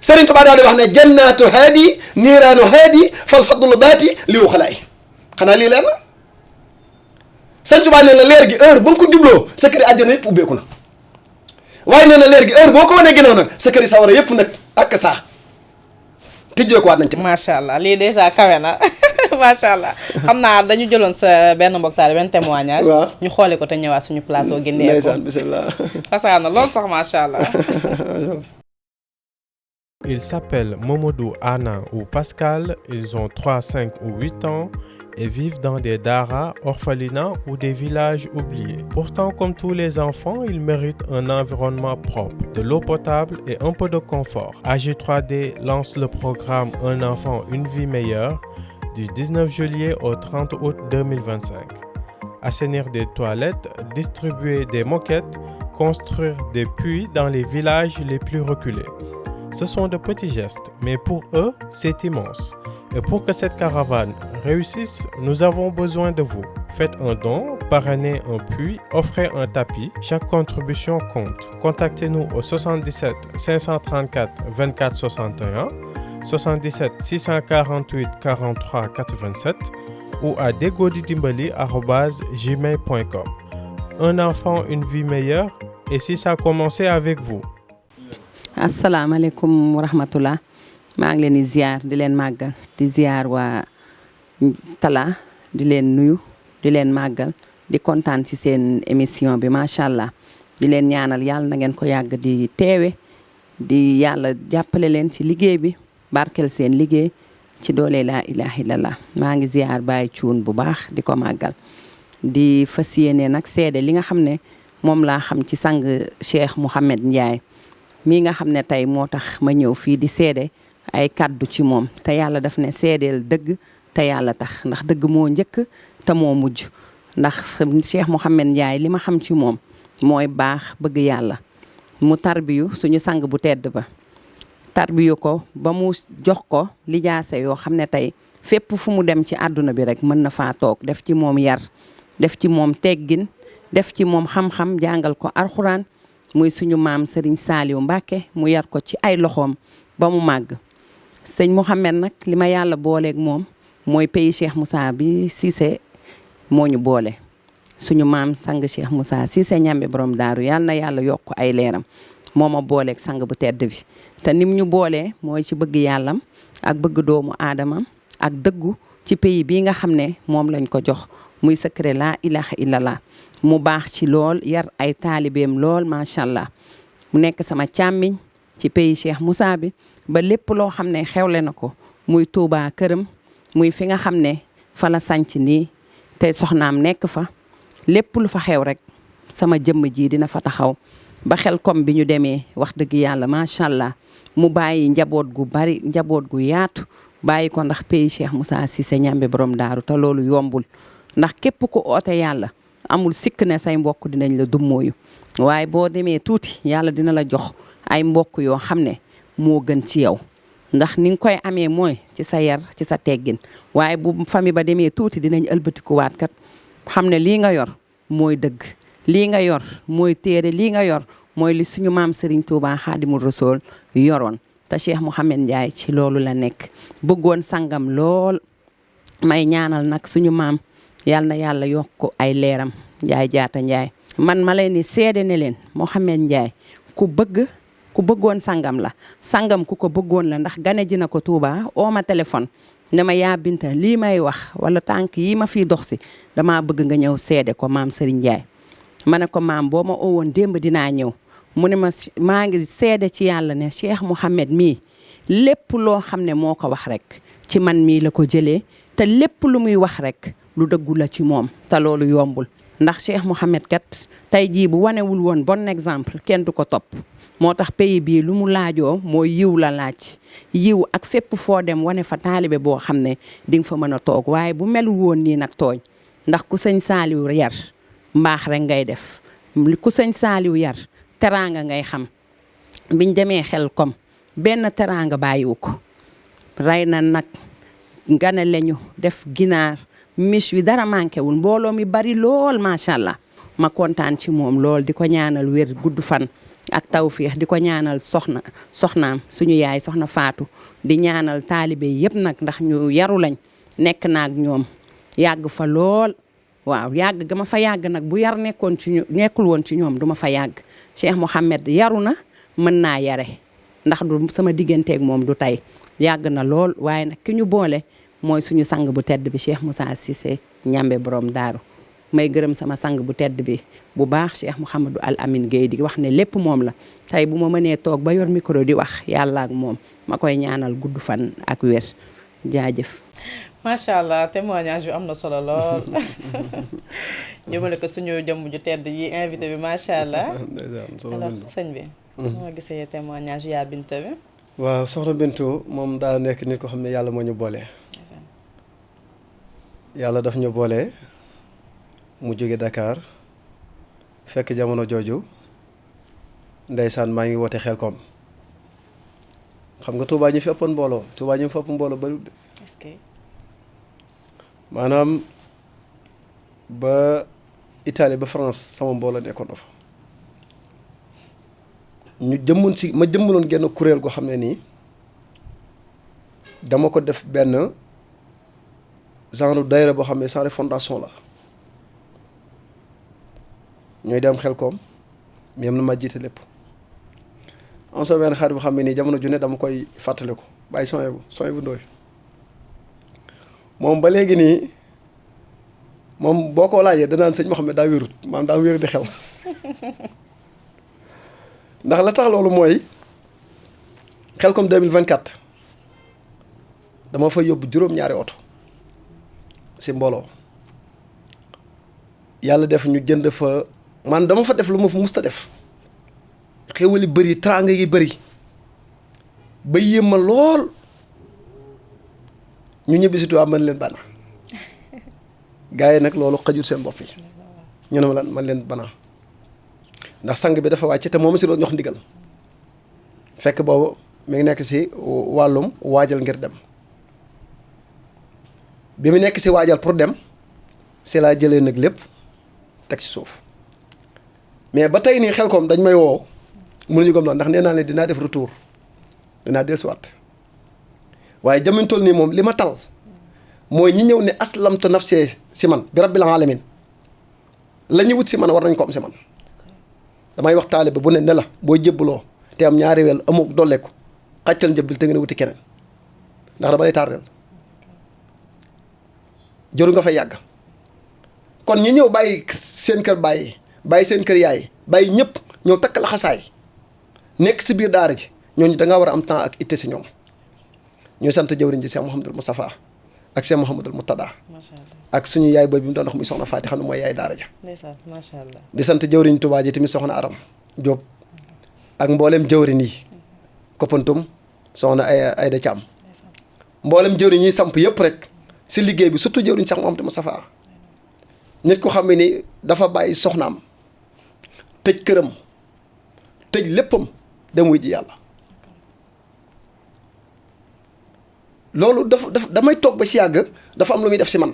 Sëriñ Tuubaa daal di wax ne jannaatu haadi niiraanu haadi fal fadlu baati liwu xalaay xanaa lii leer na Sëriñ Tuubaa nee na leer gi heure ba nga ko jubloo sa këri àjjana yëpp ubbeeku na waaye nee na leer gi heure boo ko wanee ginnaaw nag sa këri sawara yëpp nag ak saa tijjee ko waat nañ ci.
macha allah lii dèjà kawe na macha allah xam naa dañu jëloon sa benn mboktaale benn témoignage.
waaw
ñu xoole ko te ñëwaat suñu plateau. Gindeeku
ndeysaan bisimilah.
fasaana lool sax macha allah.
Ils s'appellent Momodou, Anna ou Pascal, ils ont 3, 5 ou 8 ans et vivent dans des daras, orphelinats ou des villages oubliés. Pourtant, comme tous les enfants, ils méritent un environnement propre, de l'eau potable et un peu de confort. AG3D lance le programme Un enfant, une vie meilleure du 19 juillet au 30 août 2025. Assainir des toilettes, distribuer des moquettes, construire des puits dans les villages les plus reculés. Ce sont de petits gestes, mais pour eux, c'est immense. Et pour que cette caravane réussisse, nous avons besoin de vous. Faites un don, parrainez un puits, offrez un tapis. Chaque contribution compte. Contactez-nous au 77 534 24 61, 77 648 43 87 ou à degodidimbali@gmail.com. Un enfant, une vie meilleure, et si ça commençait avec vous.
asalaamaaleykum wa rahmatullah maa ngi leen di ziar di leen màggal di ziar waa Tala di leen nuyu di leen màggal di kontaan ci seen émission bi macha allah di leen ñaanal yàlla na ngeen ko yàgg di teewe di yàlla jàppale leen ci liggéey bi barkel seen liggéey ci doole laa ilaha illallah maa ngi ziar Baye Cuun bu baax di ko màggal di fas yéene nag seede li nga xam ne moom laa xam ci sang Cheikh Mouhamed Ndiaye mii nga xam ne tey moo tax ma ñëw fii di seede ay kàddu ci moom te yàlla daf ne seedeel dëgg te yàlla tax ndax dëgg moo njëkk te moo mujj ndax Cheikh Mouhamed Ndiaye li ma xam ci moom mooy baax bëgg yàlla mu tarbiyu suñu sang bu tedd ba tarbiyu ko ba mu jox ko lijaase yoo xam ne tey fépp fu mu dem ci àdduna bi rek mën na faa toog def ci moom yar def ci moom teggin def ci moom xam-xam jàngal ko alxuraan muy suñu maam Serigne Saliou Mbacke mu yar ko ci ay loxoom ba mu màgg sëñ Mouhamed nag li ma yàlla booleeg moom mooy pays Cheikh Moussa bi Cissé moo ñu boole suñu maam sang Cheikh Moussa Cissé ñambe borom daaru yàlla na yàlla yokk ay leeram moo ma booleeg sang bu tedd bi te nim ñu boolee mooy ci bëgg yàllam ak bëgg doomu aadamam ak dëggu ci pays bii nga xam ne moom lañ ko jox muy secret laa ilaha illallah mu baax ci lool yar ay taalibeem lool macha allah mu nekk sama càmmiñ ci pays Cheikh Moussa bi ba lépp loo xam ne xewle na ko muy Touba këram muy fi nga xam ne fa la sanc nii te soxnaam nekk fa lépp lu fa xew rek sama jëmm ji dina fa taxaw ba xel kom bi ñu demee wax dëgg yàlla macha allah mu bàyyi njaboot gu bari njaboot gu yaatu bàyyi ko ndax pays Cheikh Moussa Cissé ñambe borom daaru te loolu yombul ndax képp ku oote yàlla amul sikk ne say mbokk dinañ la dummóoyu waaye boo demee tuuti yàlla dina la jox ay mbokk yoo xam ne moo gën ci yow ndax ni nga koy amee mooy ci sa yar ci sa teggin waaye bu famille ba demee tuuti dinañ ëlbatikuwaat kat xam ne lii nga yor mooy dëgg lii nga yor mooy téere lii nga yor mooy li suñu maam Serigne Touba Xaadimul Rasuul yoroon te Cheikh Mouhamed Ndiaye ci loolu la nekk bëggoon sangam lool may ñaanal nag suñu maam yal na yàlla yokk ay leeram Ndiaye jaata Ndiaye man ma leen ni seede ne leen Mouhamed Ndiaye ku bëggoon sangam la sangam ku ko bëggoon la ndax gane ji na ko Touba oo ma téléphone ne ma yaa Binta lii may wax wala tànk yi ma fiy dox si damaa bëgg nga ñëw seede ko maam Serigne Ndiaye ma ne ko maam boo ma oowoon démb dinaa ñëw mu ne ma maa ngi seede ci yàlla ne Cheikh Mouhamed mii lépp loo xam ne moo ko wax rek ci man mii la ko jëlee te lépp lu muy wax rek lu dëggu la ci moom te loolu yombul ndax Cheikh Mouhamed kat tey jii bu wanewul woon bon exemple kenn du ko topp moo tax pays bii lu mu laajoo mooy yiw la laaj yiw ak fépp foo dem wane fa taalibe boo xam ne di nga fa mën a toog waaye bu melul woon nii nag tooñ ndax ku sëñ Saaliw yar mbaax rek ngay def ku sëñ Saaliw yar teraanga ngay xam biñ demee Xelkom benn teraanga bàyyiwu ko rey na nag ngane lañu def ginaar mis wi dara manqué wul mbooloo mi bari lool macha allah ma kontaan ci moom lool di ko ñaanal wér gudd fan ak tawféex di ko ñaanal soxnaam suñu yaay soxna Faatu di ñaanal taalibe yëpp nag ndax ñu yaru lañ nekk naag ñoom yàgg fa lool waaw yàgg ga ma fa yàgg nag bu yar nekkul woon ci ñoom du ma fa yàgg Cheikh Mouhamed yaru na mën naa yare ndax du sama digganteeg moom du tey yàgg na lool waaye nag ki ñu boole mooy suñu sang bu tedd bi Cheikh Moussa Cissé ñambe borom daaru may gërëm sama sang bu tedd bi bu baax Cheikh Mouhamadou Al Amin Guèye di wax ne lépp moom la tey bu ma mënee toog ba yor micro di wax yàlla ak moom ma koy ñaanal gudd fan ak wér jaajëf.
macha allah témoignage bi am na solo lool jëmale ko suñu jëmm ju tedd yi invité bi macha allah. alors sëñ bi. moo gisee témoignage yaa Binta bi.
waaw soxna Bintu moom daa nekk nit ko xam ne yàlla moo ñu boole. yàlla daf ñu boole mu jóge Dakar fekk jamono jooju ndeysaan maa ngi woote Xelkom xam nga Touba ñu fi ëppoon mbooloo Touba ñu fi ëpp mbooloo bariwul de.
est-ce que.
maanaam ba Italie ba France sama mbooloo nekkoon na fa ñu jëmmoon si ma jëmmaloon genn kuréel goo xam ne nii dama ko def benn genre daayira boo xam ne genre fondation la ñooy dem Xelkom mais am na ma jiite lépp am sa benn xarit boo xam ne nii jamono ju ne dama koy fàttaliku bàyyi sooy bu ndooy moom ba léegi nii moom boo ko laajee danaan sëñ Mouhamed daa wérut maanaam daa wéru di xel ndax la tax loolu mooy Xelkom 2024 dama fa yóbbu juróom-ñaari oto si mbooloo yàlla def ñu jënd fa man dama fa def lu ma fa musta def xéwali bëri teraanga yi bëri ba yéem ma lool ñu ñibbi si tubaab man leen bana gars yi nag loolu xajul seen bopp yi ñu ne ma lan man leen bana ndax sang bi dafa wàcc te moom si doon jox ndigal fekk boobu mi ngi nekk si wàllum waajal ngir dem bi mu nekk si waajal pour dem si laa jëlee nag lépp teg ci suuf mais ba tey nii Xelkom dañ may woo mënuñu gëm loolu ndax nee naa leen dinaa def retour dinaa dellusiwaat waaye jamono toll nii moom li ma tal mooy ñi ñëw ne aslamtu nafsi si man bi rabbil alamin la ñuy wut si man war nañ ko am si man damay wax taalibe bu ne ne la boo jébbaloo te am ñaari wel amoo dolleeku xàccal njëbbil te nga ne wuti keneen ndax dama lay tardel jëru nga fay yàgg kon ñi ñëw bàyyi seen kër bàyyi seen kër yaay bàyyi ñëpp ñëw takk laxasaay nekk si biir daara ji ñooñu da nga war a am temps ak itte si ñoom ñuy sant jëwriñ ji Cheikh Mouhamadul Moustapha ak Cheikh Mouhamadul Moutada
macha allah
ak suñu yaay booy bi mu doon wax muy soxna Faati xam ne mooy yaay daara ja
ndeysaan macha allah.
di sant jëwriñ Touba ji tamit soxna Aram Diop ak mboolem jëwriñ yi Koppantum soxna Ayda Thiam mboolem jëwriñ yi samp yëpp rek si liggéey bi surtout jëwriñ Cheikh Mouhamadul Moustapha nit ko xam ne ni dafa bàyyi soxnaam tëj këram tëj léppam dem wuy ji yàlla loolu dafa damay toog ba si yàgg dafa am lu muy def si man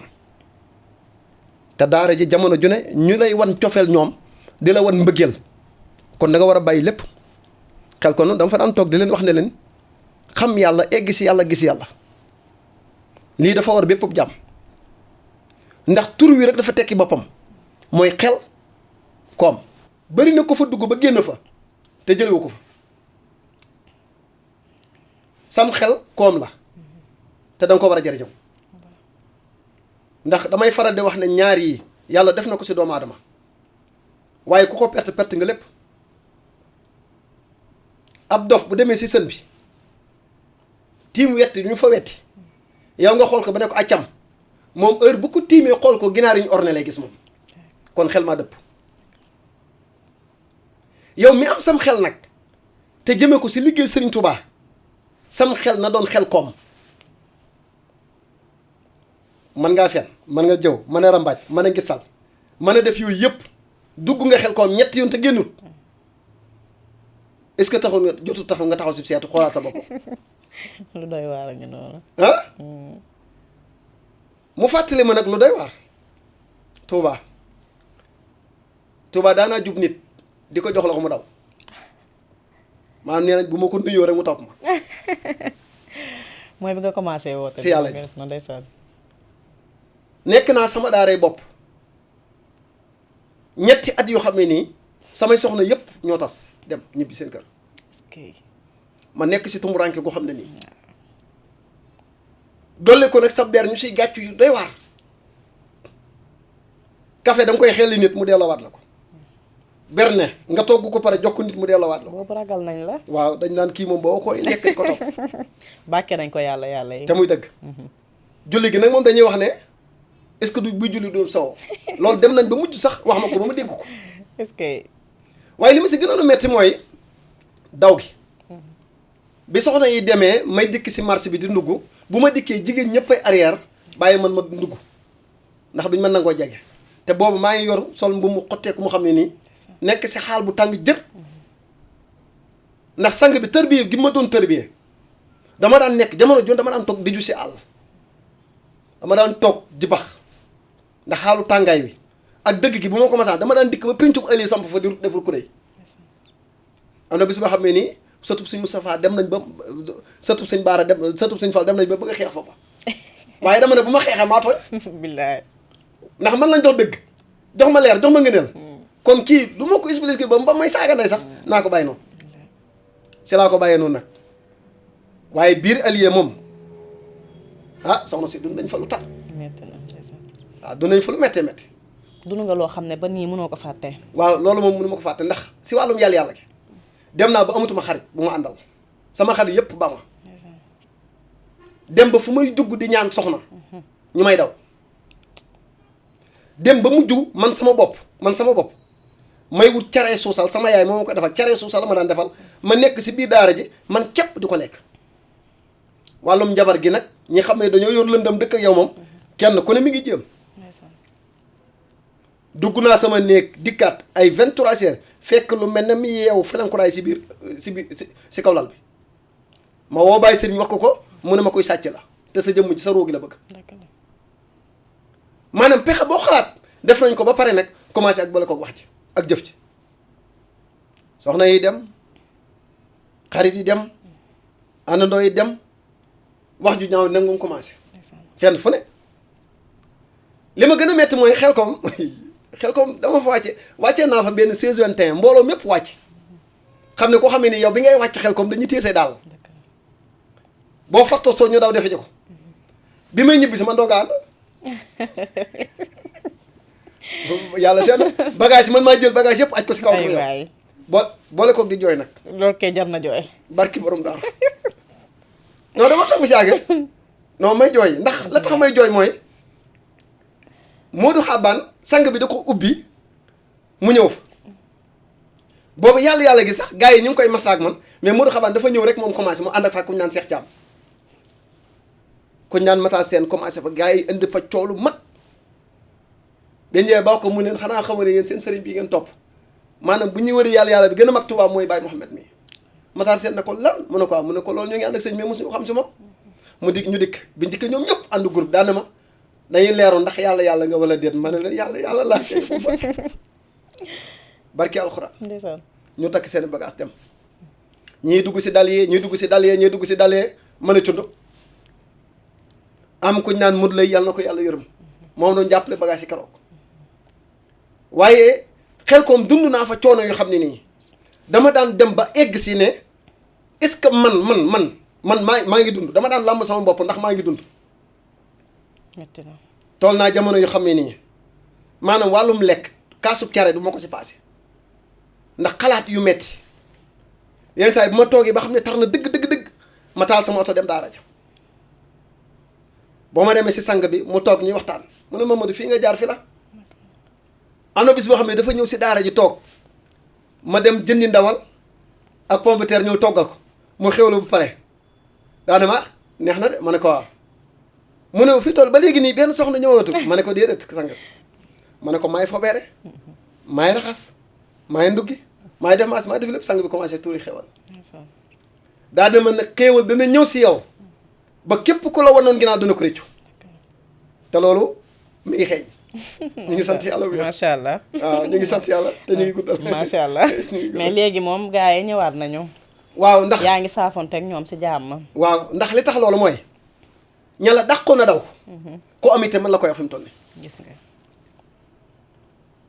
te daara ji jamono ju ne ñu lay wan cofeel ñoom di la wan mbëggeel kon da nga war a bàyyi lépp xel kon dama fa daan toog di leen wax ne leen xam yàlla egg si yàlla gis yàlla lii dafa war bépp jàmm ndax tur wi rek dafa tekki boppam mooy xel koom bari na ko fa dugg ba génn fa te jëlewu ko fa sam xel koom la te danga ko war a jëriñoo ndax damay faral di wax ne ñaar yi yàlla def na ko si doomu aadama waaye ku ko perte perte nga lépp ab dof bu demee si sën bi
tiim wetti ñu fa wetti yow nga xool ko ba ne ko accam moom heure bu ko tiimee xool ko ginaar yi ñu orne lay gis moom kon xel maa dëpp yow mi am sam xel nag te jëmee ko si liggéey Serigne Touba sam xel na doon xel koom mën ngaa fen mën nga jëw mën a rambaaj mën a gisal mën a def yooyu yëpp dugg nga xel koom ñetti yoon te génnut est-ce que taxul nga jotul taxaw nga taxaw si seetu xoolaat sa bopp.
lu doy waar a ngi noonu.
ah. mu fàttali ma nag lu doy waar. Touba daanaa jub nit di ko jox la ko mu daw maanaam nee nañ bu ma ko nuyoo rek mu topp ma.
mooy bi nga commencé woote.
si yàlla ji
na ndeysaan.
nekk naa sama daaray bopp ñetti at yoo xam ne nii samay soxna yëpp ñoo tas dem ñibbi seen kër.
est-ce que.
ma nekk si tumuraanke goo xam ne nii dolle ko nag sa beer ñu siy gàccu yu doy waar. café da nga koy xelli nit mu delloowaat la ko. berne nga togg ko pare jox ko nit mu delloowaat la ko.
boobu ragal nañ la.
waaw dañ naan kii moom boo koy lekk ko topp.
bàkke nañ ko yàlla yi.
te muy dëgg. julli gi nag moom dañuy wax ne est-ce que du buy julli doon sawoo loolu dem nañ ba mujj sax wax ma ko ba ma dégg ko.
est-ce que.
waaye li ma si gënoon a metti mooy daw gi. bi soxna yi demee may dikk si marché bi di ndugg bu ma dikkee jigéen ñëpp ay arrière bàyyi man ma ndugg ndax duñ mën nangoo jege te boobu maa ngi yor sol mbu mu xotteeku mu xam ne nii nekk si xaal bu tàng jër ndax sang bi tërbiye gi ma doon tërbiye dama daan nekk jamono joon dama daan toog di ju si àll dama daan toog di bax ndax xaalu tàngaay wi ak dëgg gi bu ma ko masaan dama daan dikk ba péncum ëllëg samp fa di deful ku dey am na bis boo xam ne nii sëtub sëñ Moustapha dem nañ ba sëtub sëñ Baara dem sëtub sëñ Fall dem nañ ba bëgg a xeex foofa waaye dama ne bu ma xeexee maa tooy.
billaay.
ndax man lañ jox dëgg jox ma leer jox ma ngëneel kon kii du ma ko expliquer ba may saaga ndey sax naa ko bàyyi noonu si laa ko bàyyee noonu nag waaye biir allié moom ah soxna si dund nañ fa lu tar.
métti na.
waaw dund nañ fa lu méttee métti.
dund nga loo xam ne ba nii mënoo ko fàtte.
waaw loolu moom mënu ma ko fàtte ndax si wàllum yàlla gi dem naa ba amatuma xarit bu ma àndal sama xarit yëpp ba ma dem ba fu may dugg di ñaan soxna ñu may daw dem ba mujj man sama bopp may wut cere suusal sama yaay moo ma ko defal cere suusal ma daan defal ma nekk si biir daara ji man képp di ko lekk wàllum njabar gi nag ñi xam ne dañoo yor lëndam dëkk ak yow moom kenn ku ne mi ngi jéem dugg naa sama néeg dikkaat ay 23 heures fekk lu mel ne mi yeewu felankuraay si biir si kaw lal bi ma woo bàyyi sëriñ wax ko mu ne ma koy sàcc la te sa jëmm ci sa roogi la bëgg maanaam pexe boo xalaat def nañ ko ba pare nag commencé ak boole ko wax ci ak jëf ci soxna yi dem xarit yi dem àndandoo yi dem wax ju ñaaw nag moom commencé fenn fu ne li ma gën a metti mooy xel kom dama fa wàccee naa fa benn 16-21 mbooloo mépp wàcc xam ne koo xam ne ni yow bi ngay wàcc xel kom dañuy téye say daal boo fattoo soo ñu daw defe ji ko bi may ñibbi si man doo nga ànd yàlla seen bagage yi man maa jël bagage yëpp aj ko si kaw pour yow boole koog di jooy nag
loolu kay jar na jooy
barki borom daaru non dama toog bi si àgg non may jooy ndax la tax may jooy mooy Modou Xabaan sang bi da ko ubbi mu ñëw fa boobu yàlla gi sax gars yi ñu ngi koy maslaa ak man mais Modou Xabaan dafa ñëw rek moom commencé mu ànd ak fa ku ñu naan Cheikh Thiam ku ñu naan Mata Seen commencé fa gars yi indi fa coolu mag dañ ñëwee ba ko mu leen xanaa xamoo ne yéen seen sëriñ bi ngeen topp maanaam bu ñuy wëri yàlla bi gën a mag Tuubaa mooy Baye Mouhamed mi Mata Seen na ko lan mu ne ko mu ne ko loolu ñu ngi ànd ak sëñ mais mosuñu xam si moom mu dikk ñu dikk biñ dikk ñoom ñëpp ànd groupe daana ma dañuy leeru ndax yàlla nga wala déet ma ne leen yàlla laa barki alxuraan ñu takk seen bagage dem ñii dugg si dal yi ñii dugg si dal yi ñii dugg si dal yi mën a cund am kuñ naan mud lay yàlla na ko yàlla yërëm moom doon jàppale bagage yi keroog waaye xel koom dund naa fa coono yoo xam ne nii dama daan dem ba egg si ne est-ce que man maa ngi dund dama daan làmb sama bopp ndax maa ngi dund tool naa jamono yu xam ne nii maanaam wàllum lekk kaasub cere du ma ko si passé ndax xalaat yu metti yenn saa yi bu ma toogee ba xam ne tar na dëgg ma taal sama oto dem daara ja boo ma demee si sang bi mu toog ñuy waxtaan mu ne Mamadou fii nga jaar fi la am na bis boo xam ne dafa ñëw si daara ji toog ma dem jëndi ndawal ak pomme de terre ñëw toggal ko mu xewlu bu pare daane ma neex na de ma ne ko waaw mu ne fii toll ba léegi nii benn soxna ñëwatu ma ne ko déedéet sang ma ne ko maay fobeere maay raxas maay nduggi maay def maas maay def lépp sang bi commencé tuuri xewal daa dama nag xéewal dana ñëw si yow ba képp ku la wanoon ginnaaw dina ko réccu te loolu mi ngi xeeñ ñu ngi sant yàlla.
macha allah
waaw ñu ngi sant yàlla te ñu ngi guddal.
macha allah mais léegi moom gars yi ñëwaat nañu.
waaw ndax
yaa ngi saafonteeg ñoom si jàmm.
waaw ndax li tax loolu mooy ña la dàqoon a daw. ku am itte mën la koy wax fi mu toll nii.
gis nga.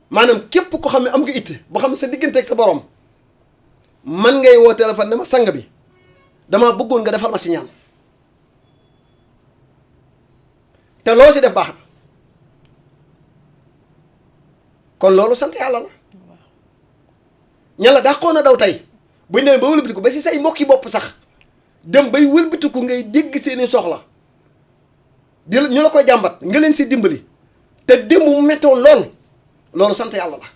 maanaam képp ko xam ne am nga itte boo xam ne sa digganteeg sa borom man ngay woo téléphone ne ma sang bi damaa bëggoon nga defal ma si ñaan te loo si def baax na kon loolu sant yàlla la ña la dàqoon a daw tey buñ demee ba wëlbatiku ba si say mbokki bopp sax dem bay wëlbatiku ngay dégg seeni soxla di ñu la koy jàmbat nga leen si dimbali te démb mu mettoon lool loolu sant yàlla la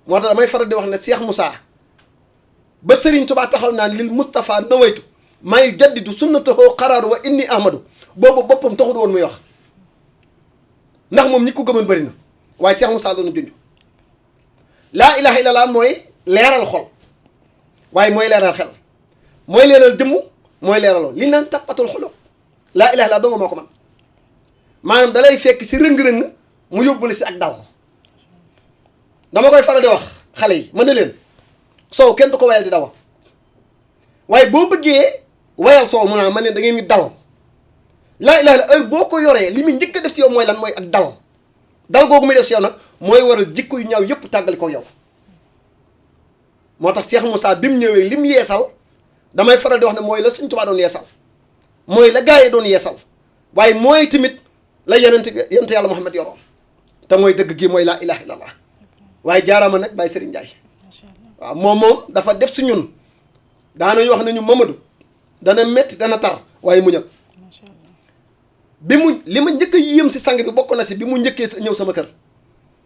moo tax damay faral di wax ne Cheikh Moussa ba Serigne Touba taxaw naan lil Moustapha nawaytu may jaddidu sunnatahu xaraaru wa inni ahmadu boobu boppam taxul woon muy wax ndax moom ñi ko gëmoon bëri na waaye Cheikh Moussa doon junj laa ilaha illallah mooy leeral xol waaye mooy leeral xel mooy leeral jëmm mooy leeraloo li naan tappatul xolo laa ilaha illallah doo nga moo ko man maanaam dalay fekk si rëng-rëng mu yóbbule si ak daw dama koy faral di wax xale yi mën na leen soow kenn du ko wayal di dawa waaye boo bëggee wayal soow mu naa man leen da ngeen ni dal laa ilaha illa heure boo ko yoree li muy njëkk a def si yow mooy lan mooy ak dal googu muy def si yow nag mooy waral jikko yu ñaaw yëpp tàggali ko yow moo tax Cheikh Moussa bi mu ñëwee lim yeesal damay faral di wax ne mooy la Sëñ Tuubaa doon yeesal mooy la gaa yi doon yeesal waaye mooy tamit la yonent yàlla Muhammad yoroon te mooy dëgg gi mooy laa ilaha illallah waaye jaaraama nag Baye Serigne Ndiaye waaw moom dafa def si ñun daanañu wax nañu Mamadou dana metti dana tar waaye muñal bi mu li ma njëkk a yéem si sang bi bokk na si bi mu njëkkee ñëw sama kër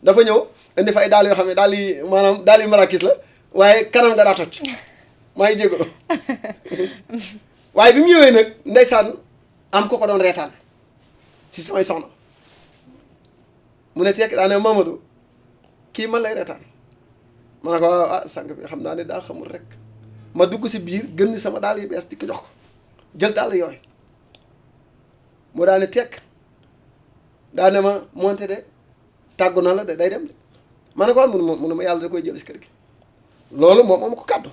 dafa ñëw indi fa ay daal yoo xam ne daal yi maanaam daal yi marakis la waaye kanam nga daa toj maa ngi jégalu waaye bi mu ñëwee nag ndeysaan am ko doon reetaan si samay soxna mu ne tekk daa ne Mamadou kii man lay reetaan ma ne ko ah sang bi xam naa ne daa xamul rek ma dugg si biir gën sama daal yu bees di ko jox ko jël daal yooyu mu daal ne tekk daa ne ma monte de tàggu na la de day dem de ma ne ko mu ma yàlla da koy jël si kër gi loolu moom ko kàddu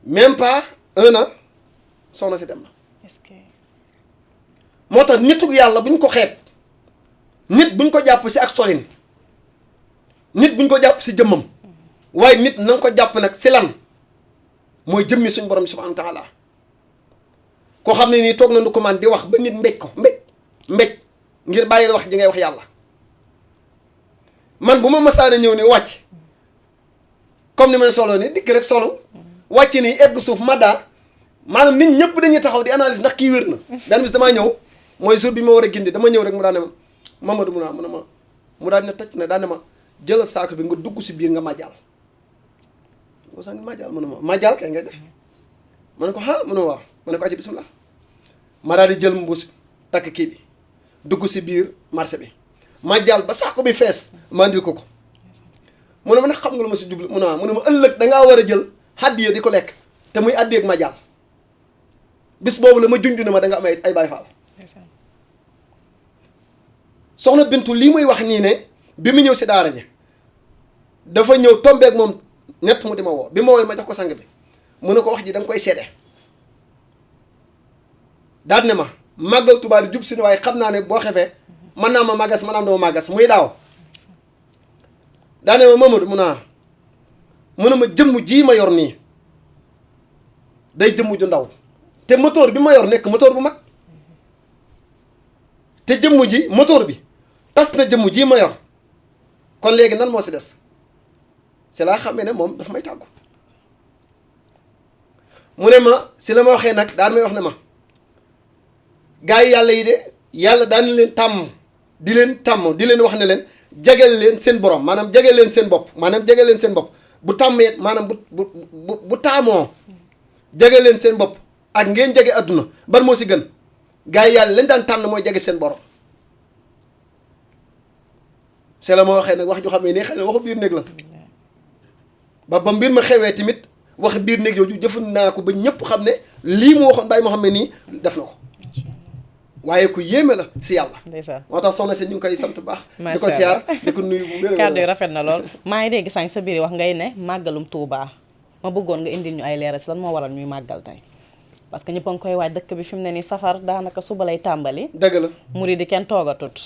même pas 1 an soxna si dem na.
est-ce que.
moo tax nitu yàlla buñ ko xeeb nit buñ ko jàpp si ak solin nit buñ ko jàpp si jëmmam waaye nit na nga ko jàpp nag si lan mooy jëmmi suñ borom subhanahu wa taala koo xam ne nii toog na nu ko man di wax ba nit mbéj ko mbéj ngir bàyyi la wax ji ngay wax yàlla man bu ma masaana ñëw ni wàcc comme ni may solo ni dikk rek solo wàcc nii egg suuf madda maanaam nit ñëpp dañuy taxaw di analyse ndax kii wér na benn bis damaa ñëw mooy jour bi ma war a gindi dama ñëw rek mu daan ne ma Mamadou mu daan ne tëcc ne daan ne ma jëlal saako bi nga dugg si biir nga màjjal nga sax nga màjjal mu ne ma màjjal kay ngay def ma ne ko ah mu ne waaw ma ne ko acci bismillah ma daal di jël mbuus takk kii bi dugg si biir marché bi màjjal ba saako bi fees ma andil ko mu ne ma nag xam nga lu ma si jublu mu ne ma ëllëg dangaa war a jël hàddiya di ko lekk te muy àddiyeeg màjjal bis boobu la ma junj ne ma da nga am ay Baay Faal soxna Bintu lii muy wax nii ne bi mu ñëw si daara ji dafa ñëw tombeek moom ñett mu di ma woo bi ma woo ma jox ko sang bi mu ne ko wax ji da nga koy seede daal ne ma màggal Tuubaa di jub si ne waaye xam naa ne boo xefee mën naa ma màggas mën naa dama màggas muy daaw daal ne ma Mamadou mu ne ma jëmm jii ma yor nii day jëmm ju ndaw te moteur bi ma yor nekk moteur bu mag te jëmm ji moteur bi tas na jëmm ji ma yor kon léegi nan moo si des c'est laa xamee ne moom dafa may tàggu mu ne ma si la ma waxee nag daan may wax ne ma gars yi yàlla yi de yàlla daan leen tàmm di leen wax ne leen jegeel leen seen borom maanaam jegeel leen seen bopp maanaam jegeel leen seen bopp bu tàmmee maanaam bu taamoo jegeel leen seen bopp ak ngeen jege adduna ban moo si gën gars yi yàlla lañ daan tànn mooy jege seen borom c'est la ma waxee nag wax ju xam ne nii xëy na waxu biir néeg la ba mbir ma xewee tamit wax biir néeg yooyu jëfand naa ko ba ñëpp xam ne lii mu waxoon Baye Mouhamed nii def na ko waaye ku yéeme la si yàlla.
ndeysaan
moo tax soxna si ñu ngi koy sant baax.
macha
di ko siyaar di ko nuyu bu wér.
kàddu yi rafet na lool. maa ngi dégg sànq sa biir wax ngay ne màggalum Touba ma bëggoon nga indil ñu ay leeral si lan moo waral ñuy màggal tey parce que ñëpp a ngi koy waaj dëkk bi fi mu ne nii safar daanaka suba lay tàmbali.
dëgg la
murid di kenn toogatut.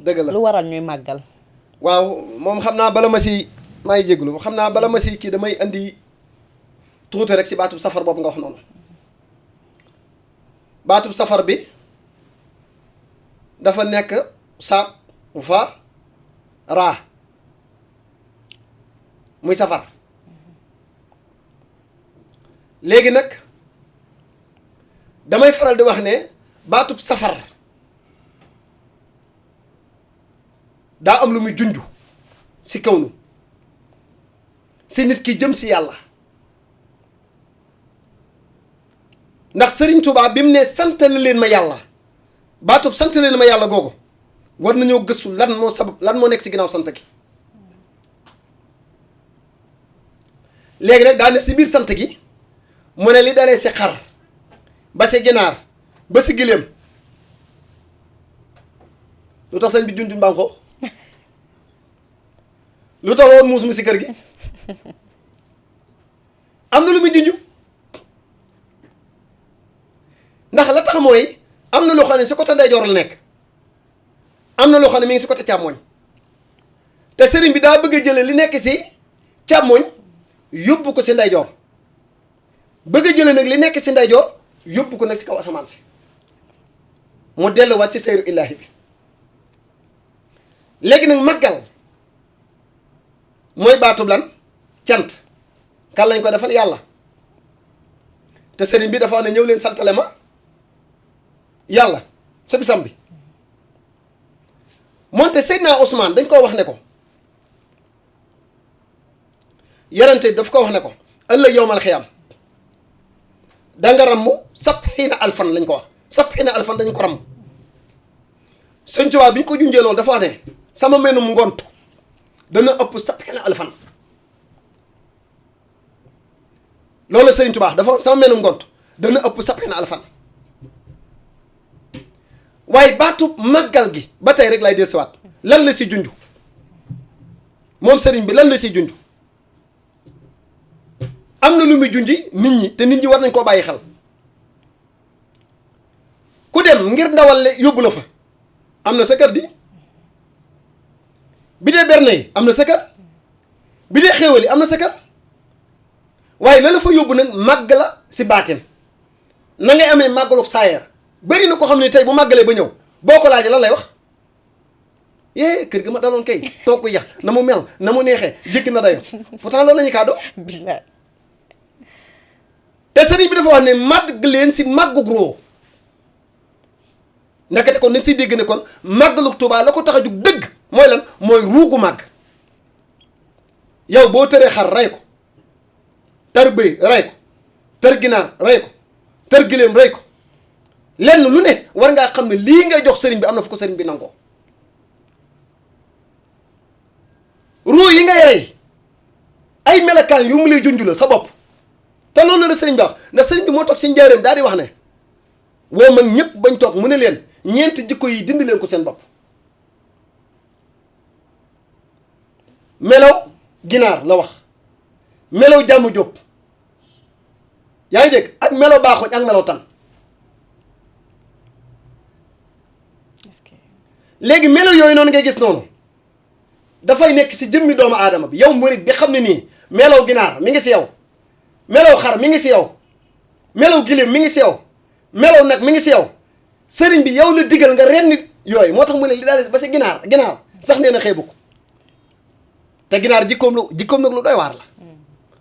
dëgg la
lu waral ñuy màggal.
waaw moom xam naa bala ma si maa ngi jégalu xam naa bala ma si kii damay andi tuuti rek si baatub safar boobu nga wax noonu baatub safar bi dafa nekk sa fa raa muy safar léegi nag damay faral di wax ne baatub safar daa am lu muy junj si kaw nu si nit ki jëm si yàlla ndax Sëriñ Tuubaa bi mu ne santale leen ma yàlla baatub sant leen ma yàlla googu war nañoo gëstu lan moo sabab lan moo nekk si ginnaaw sant gi léegi nag daane si biir sant gi mu ne li daree si xar ba si ginaar ba si giléem lu tax sañ bi junj mbaam xoox lu tax woon muus mu si kër gi am na lu muy junj ndax la tax mooy am na loo xam ne si côté ndeyjoor la nekk am na loo xam ne mi ngi si côté càmmooñ te sëriñ bi daa bëgg a jële li nekk si càmmooñ yóbbu ko si ndeyjoor bëgg a jële nag li nekk si ndeyjoor yóbbu ko nag si kaw asamaan si mu delluwaat si seyru illaahi bi léegi nag màggal mooy baatub lan cant kan lañ ko defal yàlla te sëriñ bi dafa wax ne ñëw leen santale ma yàlla sa bisam bi moonte Seydina Ousmane dañ koo wax ne ko yarante daf ko wax ne ko ëllëg yowmal xiyaam danga ramm sabxiina alfan lañ ko wax sabxiina alfan dañ ko ramm Sëñ Tuubaa bi ñu ko junjee loolu dafa wax ne sama menum ngont dana ëpp sabxiina alfan loolu Sëriñ Tuubaa dafa sama menum ngont dana ëpp sabxiina alfan waaye baatu màggal gi ba tey rek lay dellusiwaat lan la si junj moom sëriñ bi lan la si junj am na lu muy junji nit ñi te nit ñi war nañ koo bàyyi xel ku dem ngir ndawal yóbbu la fa am na sa kër di bi dee berne yi am na sa kër bi dee xéewal yi am na sa kër waaye la la fa yóbbu nag màgg la si baatin na ngay amee màggalu saayeer bëri na ko xam ne tey bu màggalee ba ñëw boo ko laajee lan lay wax yee kër gi ma daloon kay toog ko yax na mu mel na mu neexee jékki na dayo pourtant loolu la ñuy kàddoo te sëriñ bi dafa wax ne màgg leen si màggug roo nekkate kon ne si dégg ne kon màggalug Tuubaa la ko tax a jug dëgg mooy lan mooy ruugu màgg yow boo tëree xar rey ko tër bëy rey ko tër ginaar rey ko tër giléem rey ko lenn lu ne war ngaa xam ne lii ngay jox sëriñ bi am na fu ko sëriñ bi nangoo ruu yi ngay rey ay melakaan yu mu lay junj la sa bopp te loolu la sëriñ bi wax ndax sëriñ bi moo toog si njaareem daal di wax ne woo mag ñëpp bañ toog mu ne leen ñeenti jikko yi dindi leen ko seen bopp melaw ginaar la wax melaw jàmm jóob yaa ngi dégg ak melaw baaxoñ ak melaw tan léegi melaw yooyu noonu ngay gis noonu dafay nekk si jëmmi doomu aadama bi yow murit bi xam ne nii melaw ginaar mi ngi si yow melaw xar mi ngi si yow melaw giléem mi ngi si yow melaw nag mi ngi si yow sëriñ bi yow la digal nga ren nit yooyu moo tax mu ne li daal ba si ginaar sax nee na xeebu ko te ginaar jikkoom nag lu doy waar la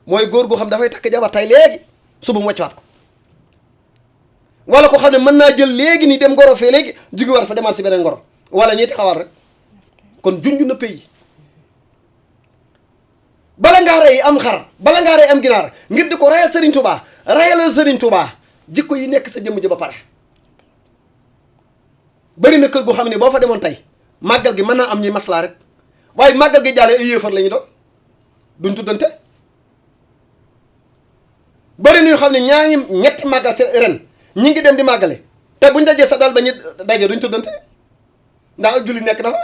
mooy góor goo xam dafay takk jabar tay léegi suba mu wàccuwaat ko wala ko xam ne mën naa jël léegi nii dem ngoro fee léegi jóge war fa demaat si beneen ngoro wala ñetti xawar rek kon junj na pays bala ngaa rey am xar bala ngaa rey am ginaar ngir di ko rayal Serigne Touba rayalal Serigne Touba jikko yi nekk sa jëmm ji ba pare bëri na kër goo xam ne boo fa demoon tey màggal gi mën naa am ñuy maslaa rek waaye màggal gi jàllee ay yéefar la ñu doon duñ tuddante bëri na yoo xam ne ñetti màggal seen ren ñi ngi dem di màggale te buñ dajee sa dal ba ñu daje duñ tuddante ndax ak julli nekk na fa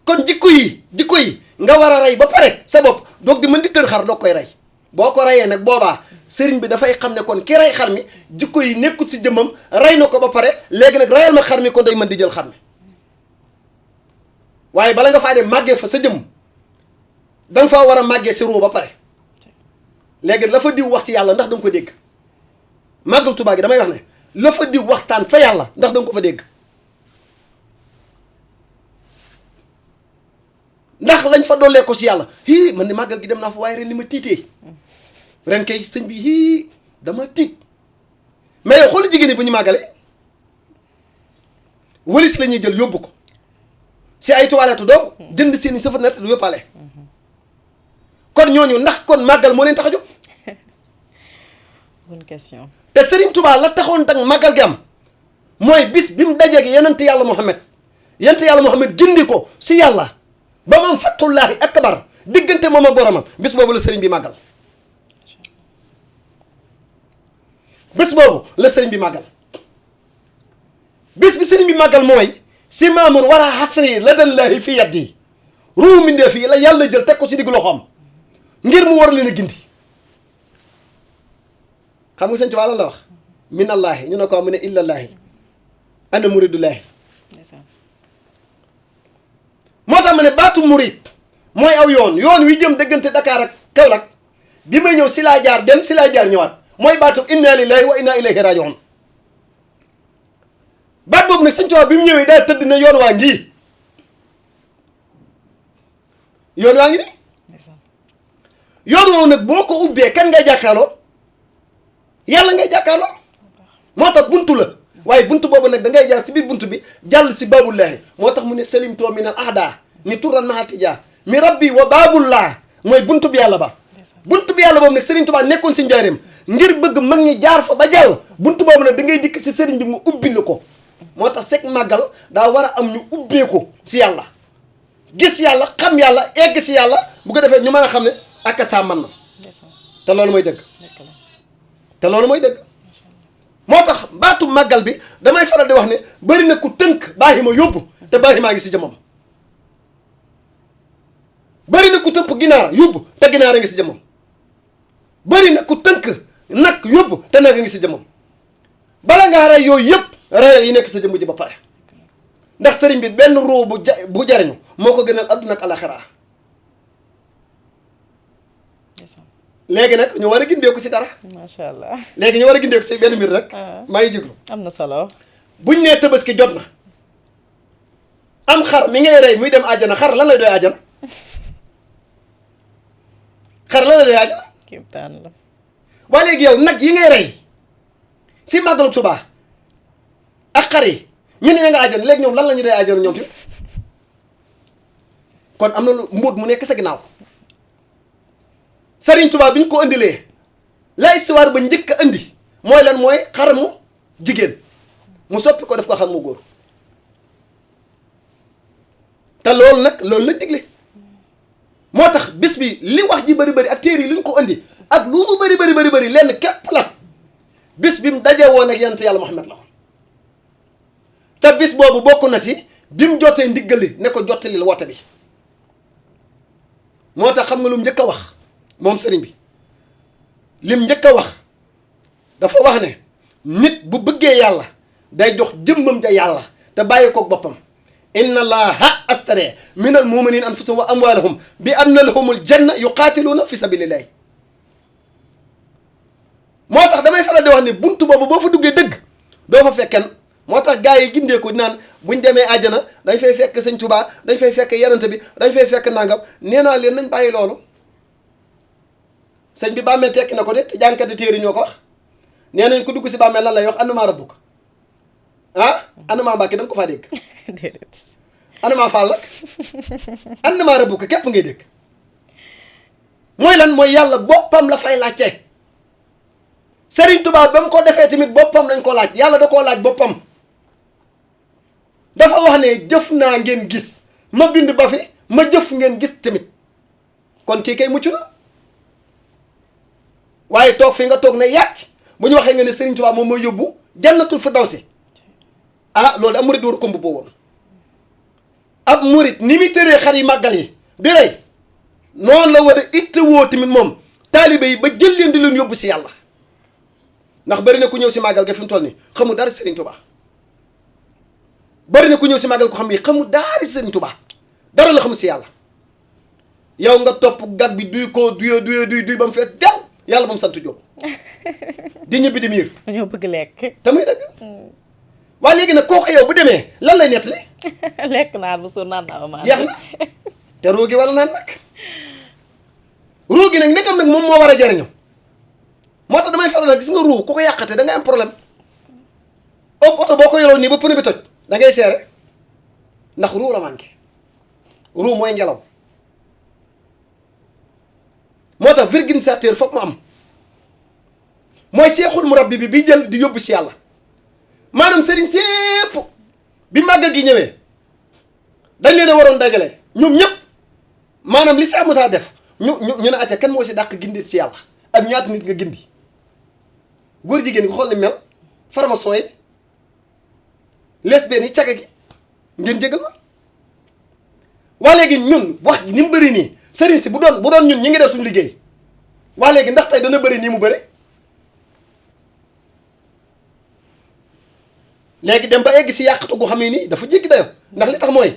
kon jikko yi nga war a rey ba pare sa bopp doog di mën di tër xar doog koy rey boo ko reyee nag boobaa sëriñ bi dafay xam ne kon ki rey xar mi jikko yi nekkut si jëmmam rey na ko ba pare léegi nag reyal ma xar mi kon day mën di jël xar mi waaye bala nga faa dem màggee fa sa jëmm danga faa war a màggee si ruu ba pare léegi la fa diw wax si yàlla ndax danga ko dégg màggal Tuubaa gi damay wax ne la fa diw waxtaan sa yàlla ndax danga ko fa dégg ndax lañ fa dollee ko si yàlla man de màggal gi dem naa fa waaye ren ni ma tiitee ren kay sëñ bi dama tiit mais yow xoolu jigéen ñi bu ñu màggale walis la ñuy jël yóbbu ko si ay toilette donc jënd seeni sëfa net du yóbbaale kon ñooñu ndax kon màggal moo leen tax a jóg.
bonne question.
te Serigne Touba la taxoon tak màggal gi am mooy bis bi mu dajeeg yonent yàlla Muhammad gindi ko si yàlla ba mu am fatullaahi akbar diggante moom ak boromam bis boobu la Serigne bi màggal. bis boobu la Serigne bi màggal bis bi Serigne bi màggal mooy si Mamour war a xasri la dallaahi fi yaddi ruu mindee fii la yàlla jël teg ko si diggu loxoom ngir mu war leen a gindi xam nga sëñ Tuubaa lan la wax minallaahi ñu ne ko mu ne illallaahi ana muridullaahi moo tax ma ne baatu murid mooy aw yoon wi jëm dëggante Dakar ak Kaolack bi may ñëw si laa jaar dem si laa jaar ñëwaat mooy baatu inna lillahi wa inna ilayhi rajiun baat boobu nag sëñ Tuubaa bi mu ñëwee daal tëdd na yoon waa ngi nii yoon woowu nag boo ko ubbee kan ngay jàkkaarloo yàlla ngay jàkkaarloo moo tax buntu la waaye buntu boobu nag da ngay jaar si biir buntu bi jàll si baabullaahi moo tax mu ne salim too min al ahda ni turan mahatija mi rabbi wa baabullah mooy buntu bi yàlla ba buntu bi yàlla boobu nag Serigne Touba nekkoon si njaareem ngir bëgg mag ñi jaar fa ba jàll buntu boobu nag da ngay dikk si Serigne bi mu ubbi la ko moo tax seg màggal daa war a am ñu ubbee ko si yàlla gis yàlla xam yàlla egg si yàlla bu ko defee ñu mën a xam ne ak saa man na te loolu mooy dëgg moo tax baatu màggal bi damay faral di wax ne bëri na ku tënk baaxi ma yóbbu te baaxi maa ngi si jëmmam bëri na ku tënk ginaar yóbbu te ginaar a ngi si jëmmam bëri na ku tënk nag yóbbu te nag a ngi si jëmmam bala ngaa rey yooyu yëpp reyal yi nekk sa jëmm ji ba pare ndax sëriñ bi benn ruu bu jariñu moo ko gënal adduna ak alaxira léegi nag ñu war a gindeeku si dara.
macha allah
léegi ñu war a gindeeku si benn mbir rek. maa ngi jéglu
am na solo.
buñ nee tabaski jot na am xar mi ngay rey muy dem àjjana xar lan lay doy àjjana xar lan lay doy àjjana.
kéemtaan la.
waa léegi yow nag yi ngay rey si màggalu Tuubaa ak xar yi ñu ne nga àjjana léegi ñoom lan la ñu doy àjjana ñoom tamit kon am na lu mbóot mu nekk sa ginnaaw. Serigne Touba bi ñu ko indilee la histoire ba njëkk a indi mooy lan mooy xar mu jigéen mu soppi ko def ko xar mu góor te loolu la digle moo tax bis bi li wax ji bëri ak téere yi li ñu ko indi ak lu mu bëri lenn képp la bis bi mu daje woon ak yonent yàlla Muhammad la woon te bis boobu bokk na si bi mu jotee ndiggali ne ko jottalil woote bi moo tax xam nga lu mu njëkk a wax moom sëriñ bi lim njëkk a wax dafa wax ne nit bu bëggee yàlla day jox jëmmam ja yàlla te bàyyi koog boppam inna allaha astare min al muminina anfusahum wa amwalahum bi anna lahumul janna yuqaatiluuna fi sabilillahi moo tax damay faral di wax ne buntu boobu boo fa duggee dëgg doo fa fekk kenn moo tax gars yi gindeeku naan buñ demee àjjana dañ fay fekk sëñ Tuubaa dañ fay fekk yarante bi dañ fay fekk nangam nee naa leen nañ bàyyi loolu sëñ bi bàmmee tekki na ko de te jànkati téere ñoo ko wax nee nañ ko dugg si bàmmeel lan lay wax anuma rabbuka ah anuma Mbàkke da nga ko faa dégg
déedéet.
anuma Fall ak anuma rabbuka képp ngay dégg mooy lan mooy yàlla boppam la fay laajte Serigne Touba ba mu ko defee tamit boppam lañ ko laaj yàlla da koo laaj boppam dafa wax ne jëf naa ngeen gis ma bind ba fi ma jëf ngeen gis tamit kon kii kay mucc na waaye toog fi nga toog ne yàcc bu ñu waxee nga ne Serigne Touba moom mooy yóbbu jannatul firdawsi ah loolu ab murit war ko mbubboo woon ab murit ni muy tëree xar yi màggal yi di rey noonu la war a ittewoo tamit moom taalibe yi ba jël leen di leen yóbbu si yàlla ndax bari na ku ñëw si màggal ga fi mu toll nii xamul dara Serigne Touba bari na ku ñëw si màggal ko xam ni xamul dara Serigne Touba dara la xamul si yàlla yow nga topp gat bi duy ko duy ba mu fees del yàlla ba mu sant Jóob di ñibbi di miir
dañoo bëgg lekk.
te muy dëgg waaye léegi nag kooku yow bu demee lan lay nettali
lekk naa bu suur naan naa ma.
jeex na te ruugi wala naan nag ruugi nag nekkam nag moom moo war a jariñu moo tax damay faral nag gis nga ruu ku ko yàqate da ngay am problème oto boo ko yoroon nii ba pneu bi toj da ngay seere ndax ruu la manqué ruu mooy ngelaw moo tax virginisateur foog mu am mooy seexul murabbi bi jël di yóbbu si yàlla maanaam sëriñ sépp bi màggal gi ñëwee dañ leen a waroon dajale ñoom ñëpp maanaam li Cheikh Moussa def ñu ne acca kan moo si dàq gindi si yàlla ak ñaata nit nga gindi góor jigéen gi xool ni mel formation yi lesbiennes yi caga gi ngeen jégal ma waa léegi ñun wax ni mu bëri nii sëriñ si bu doon ñun ñi ngi def suñu liggéey waa léegi ndax tey dana bëri nii mu bëri léegi dem ba egg si yàqatu gu xam ne nii dafa jéggi dayo ndax li tax mooy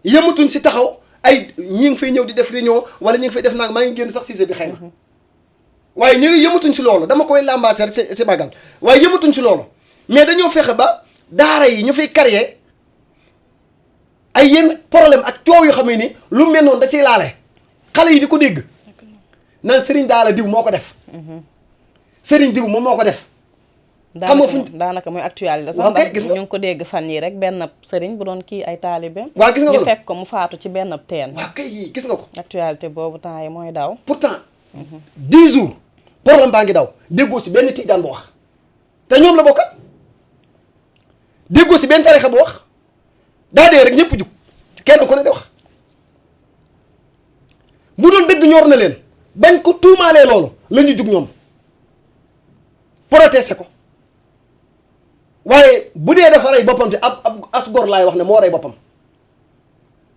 yëmatuñ si taxaw ay ñi ngi fay ñëw di def réunion wala ñi ngi fay def naag maa ngi génn sax Cissé bi xëy na waaye ñu yëmatuñ si loolu dama koy lambaaser si màggal waaye yëmatuñ si loolu mais dañoo fexe ba daara yi ñu fiy créer ay yenn problème ak coow yoo xam ne ni lu mel noonu da siy laale xale yi di ko dégg naan sëriñ daala diw moo ko def sëriñ diw moom moo ko def xam nga fu
daanaka mooy actualité sax
waaw kay
ndax
gis nga
ñu ngi ko dégg fan yi rek benn sëriñ bu doon kii ay taalibeem
waaw gis nga
ñu
ko
fekk ko mu faatu ci benn teen
waaw kay yii gis nga ko
actualité boobu temps yi mooy daw
pourtant 10 jours problème baa ngi daw déggoo si benn tiijaan bu wax te ñoom la bokkal déggoo si benn tarixa bu wax daa dee rek ñëpp jug kenn ku ne di wax bu doon dëgg ñor na leen bañ ko tuumaalee loolu la ñu jug ñoom protesté ko waaye bu dee dafa rey boppam te ab as gor laay wax ne moo rey boppam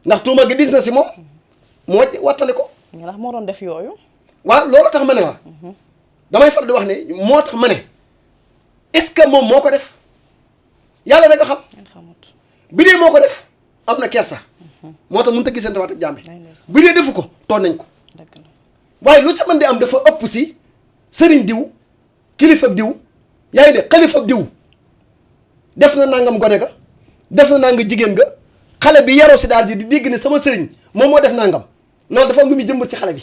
ndax tuuma gi dis na si moom moo wattale ko
ndax moo doon def yooyu
waaw loolu tax ma ne la damay far di wax ne moo tax ma ne est-ce que moom moo ko def yàlla da nga xam
ngeen xamut
bi dee moo ko def am na kersa moo tax mënut a gisante waat ak jàmm bi dee defu ko toon nañ ko
dëgg la
waaye lu si mën di am dafa ëpp si sëriñ diw kilifa diw yaa ngi de xalifa diw def na nangam gone ga def na nangam jigéen ga xale bi yaroo si daal di dégg ne sama sëriñ moom moo def nangam loolu dafa am lu muy jëmbat si xale bi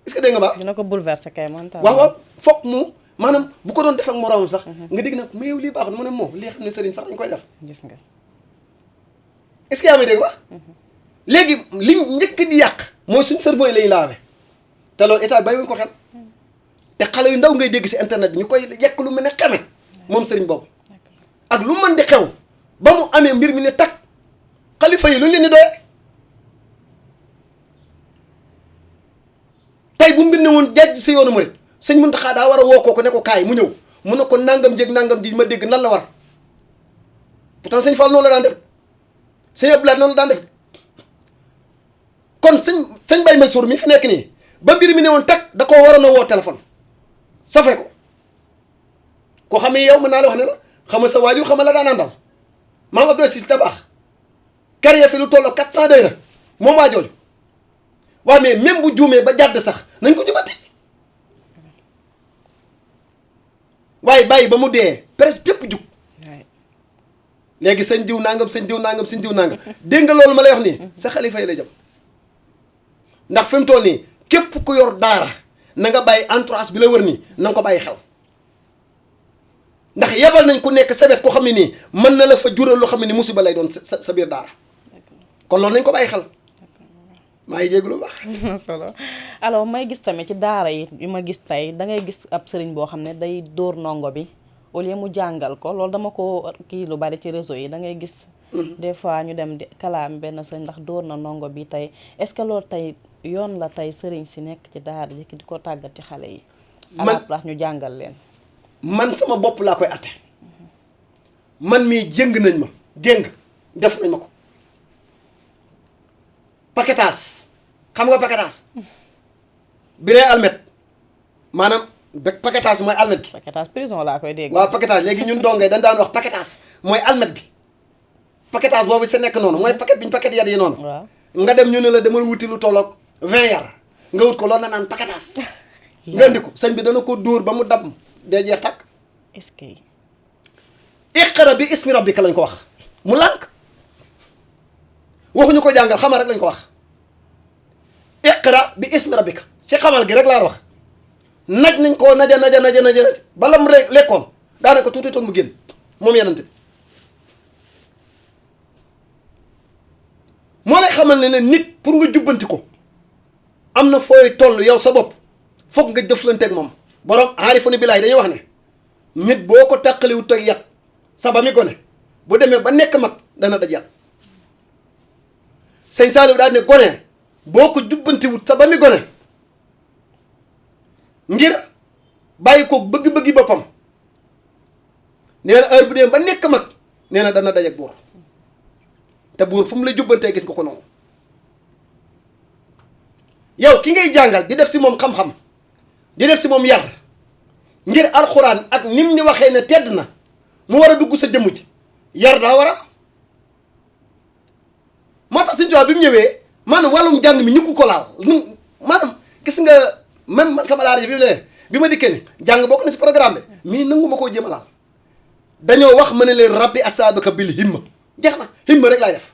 est-ce que dégg nga baax
dina ko bouleverser kay man
waaw waaw foog mu maanaam bu ko doon def ak moroomam sax nga dégg nag mais yow lii baaxul mu ne moo lii xam ne sëriñ sax dañ koy def
gis nga
est-ce que yaa may dégg ba léegi li njëkk di yàq mooy suñ cerveau yi lay laave te loolu état bàyyi wuñ ko xel te xale yu ndaw ngay dégg si internet bi ñu koy yekk lu mel ne xeme moom sëriñ boobu ak lu mën di xew ba mu amee mbir mi ne takk xalifa yi lu leen di doye tey bu mbir ne woon jajj si yoonu murit sëñ Muntaxa daa war a woo kooku ne ko kaay mu ñëw mu ne ko nangam jéeg nangam ji ma dégg nan la war pourtant sëñ Fall noonu la daan def sëñ Abdoulaye noonu la daan def kon sëñ Baye Mansour mi fi nekk nii ba mbir mi ne woon takk da koo waroon a woo téléphone safe ko koo xam ne yow mën naa la wax ne la xam nga sa waajur xam nga la daan àndal maam Abdou Aziz Dabakh carrière fi lu tolloo 400 day na moom waa jooju waaw mais même bu juumee ba jàdd sax nañ ko jubanti waaye bàyyi ba mu dee presque pépp jug léegi sëñ diw nangam sëñ diw nangam sëñ diw nangam dégg nga loolu ma lay wax nii sa xalifa yi la jëm ndax fi mu toll nii képp ku yor daara na nga bàyyi entourage bi la wër nii na nga ko bàyyi xel ndax yebal nañ ku nekk sebet ko xam ne nii mën na la fa jural loo xam ne ni musiba lay doon sa biir daara kon loolu nañ ko bàyyi xel maa ngi jégalu baax.
solo alors may gis tamit ci daara yi yu ma gis tey da ngay gis ab sëriñ boo xam ne day dóor ndongo bi au lieu mu jàngal ko loolu dama ko kii lu bari ci réseau yi da ngay gis. des fois ñu dem di kalaam benn sëriñ ndax dóor na ndongo bi tey est-ce que loolu tey yoon la tey sëriñ si nekk ci daara ji di ko tàggat ci xale yi. à la place ñu jàngal leen.
man sama bopp laa koy atte man mii jëng nañ ma jëng def nañ ma ko paquetage xam nga paquetage bi ree almet maanaam paquetage mooy almet gi.
paquetage prison laa koy dégg.
waaw paquetage léegi ñun dongee dañ daan wax paquetage mooy almet bi paquetage boobu sa nekk noonu mooy paquet bi ñu paquet yar yi noonu.
waaw
nga dem ñu ne la demal wuti lu tolloog 20 yar nga wut ko loolu na naan paquetage nga indi ko sëñ bi dana ko dóor ba mu dab dee jeex tàkk.
est-ce que.
iqra bi ismi rabbika lañ ko wax mu lànk waxuñu ko jàngal xamal rek lañ ko wax iqra bi ismi rabbika si xamal gi rek laa wax naj nañ koo naja bala mu lekkoon daanaka tuuti toon mu génn moom yenante bi moo lay xamal ne leen nit pour nga jubbanti ko am na fooy toll yow sa bopp foog nga jëflanteeg moom borom aarifu ni bilaay dañuy wax ne nit boo ko tàqaliwut ak yat sa ba mi gone bu demee ba nekk mag dana daj yat sëñ Saliou daal ne gone boo ko jubbantiwut sa ba mi gone ngir bàyyi ko bëgg-bëggi boppam nee na heure bu dee ba nekk mag nee na dana daj ak buur te buur fu mu la jubbantee gis nga ko noonu yow ki ngay jàngal di def si moom xam-xam di def si moom yar ngir alxuraan ak nim ñu waxee ne tedd na mu war a dugg sa jëmm ji yar daa war a moo tax suñu bi mu ñëwee maanaam wàllum jàng mi ñu ko laal maanaam gis nga même man sama daara ji bi ma dikkee ni jàng bokk na si programme bi mais nangu ma koo jéem a laal dañoo wax ma ne leen rabbi asaabaka bil himma jeex na himma rek laay def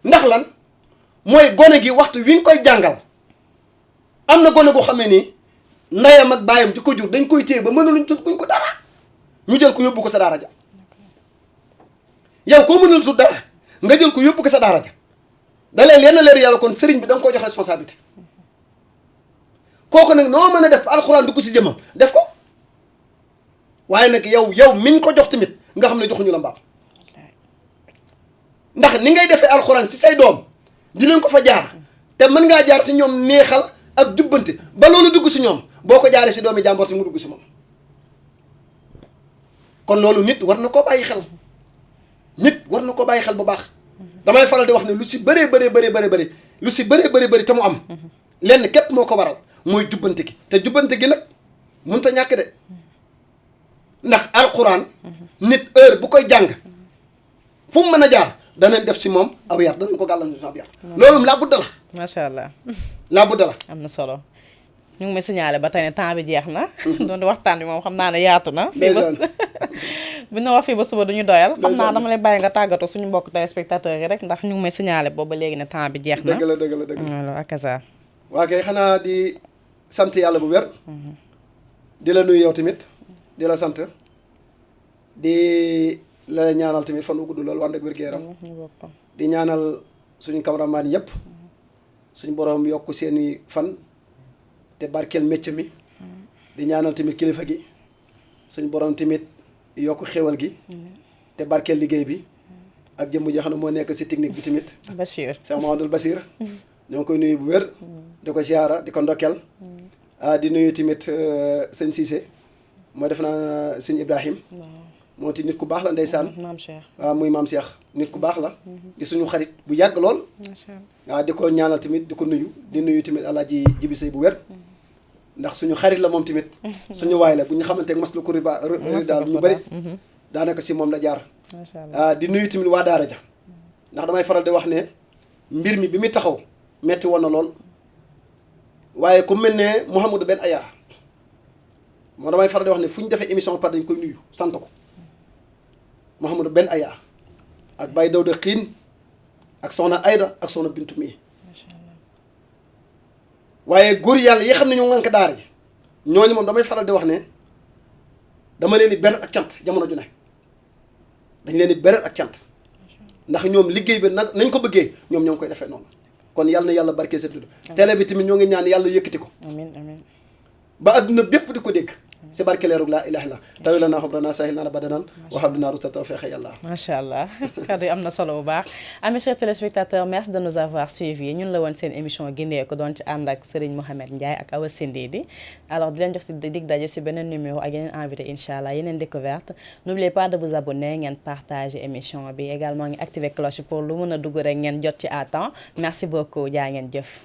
ndax lan mooy gone gi waxtu wi nga koy jàngal am na gone goo xam ne nii ndeyam ak baayam di ko jur dañ koy téye ba mënaluñ tut kuñ ko dara ñu jël ko yóbbu ko sa daara ja yow koo mënul tut dara nga jël ko yóbbu ko sa daara ja da lay leen leer yàlla kon sëriñ bi da nga koy jox responsabilité kooku nag noo mën a def alxuraan dugg si jëmmam def ko waaye nag yow miñ ko jox tamit nga xam ne joxuñu la mbaam ndax ni ngay defee alxuraan si say doom di leen ko fa jaar te mën ngaa jaar si ñoom neexal ak jubbante ba loolu dugg si ñoom boo ko jaaree si doomi jàmbor ti mu dugg si moom kon loolu nit war na koo bàyyi xel nit war na ko bàyyi xel bu baax damay faral di wax ne lu si bëree bëri lu si bëree bëri te mu am lenn képp moo ko waral mooy jubbante gi te jubbante gi nag mënut a ñàkk de ndax alxuraan nit heure bu koy jàng fu mu mën a jaar danañ def si moom aw yar danañ ko gàllan si aw yar loolu moom laa budda la
macha allah.
laa budda la
am na solo ñu ngi may signalé ba tey ne temps bi jeex na. doon waxtaan bi moom xam naa ne yaatu na. bu ñu wax fii ba suba duñu doyal. xam naa dama lay bàyyi nga tàggatoo suñu mbokk téléspectateurs yi rek ndax ñu ngi may signalé boobu ba léegi ne temps bi jeex na.
dëgg la
voilà akasa.
waa kay xanaa di sant yàlla bu wér. di la nuyu yow tamit di la sant di la ñaanal tamit fan wu gudd loolu wànd ak wér-gu-yaram di ñaanal suñu cameraman yëpp suñu borom yokk seeni fan te barkeel métier mi di ñaanal tamit kilifa gi suñu borom tamit yokk xéwal gi te barkeel liggéey bi ak jëmm ji xam ne moo nekk si technique bi tamit
Bachir
Cheikh Mahamadou Bachir ñoo ngi koy nuyu bu wér di ko siyaara di ko ndokkeel di nuyu tamit sëñ Cissé moo def naa sëñ Ibrahim moo ti nit ku baax la ndeysaan
maam Cheikh
waaw muy maam Cheikh nit ku baax la di suñu xarit bu yàgg lool waaw di ko ñaanal tamit di ko nuyu di nuyu tamit alaaji Jibi Sey bu wér ndax suñu xarit la moom tamit suñu waay la bu ñu xamante mas la ko riba daal ñu bëri daanaka si moom la jaar di nuyu tamit waa daara ja ndax damay faral di wax ne mbir mi bi muy taxaw metti woon na lool waaye ku mel ne Mouhamadou Ben Aya moo damay faral di wax ne fu ñu defee émission par dañ koy nuyu sant ko Mouhamadou Ben Aya ak Baye Dawda Xiin ak soxna Ayda ak soxna Bintu mii waaye góor yàlla yi xam ne ñoo ngànk daara ji ñooñu moom damay faral di wax ne dama leen di beral ak cant jamono ju ne dañ leen di beral ak cant ndax ñoom liggéey bi nag nañ ko bëggee ñoom ñoo ngi koy defee noonu kon yàlla na yàlla barkee seen tudd télé bi tamit ñoo ngi ñaan yàlla yëkkati ko
amiin amiin
ba adduna bépp di ko dégg si barke leerug laa ilaha illa tawi la naa xobrana sahil naa la badanan waxab dinaa ruta tawfiqa yàlla
macha allah kaddu yi am na solo bu baax amis chers téléspectateurs merci de nous avoir suivis ñun la woon seen émission gindeeku doon ci ànd ak Serigne Mohamed Ndiaye ak Awa Sindidi alors di leen jox si dig daje si beneen numéro ak yeneen invité incha allah yeneen découverte n'oubliez pas de vous abonner ngeen partager émission bi également ngi activer cloche pour lu mën a dugg rek ngeen jot ci à temps merci beaucoup jaa ngeen jëf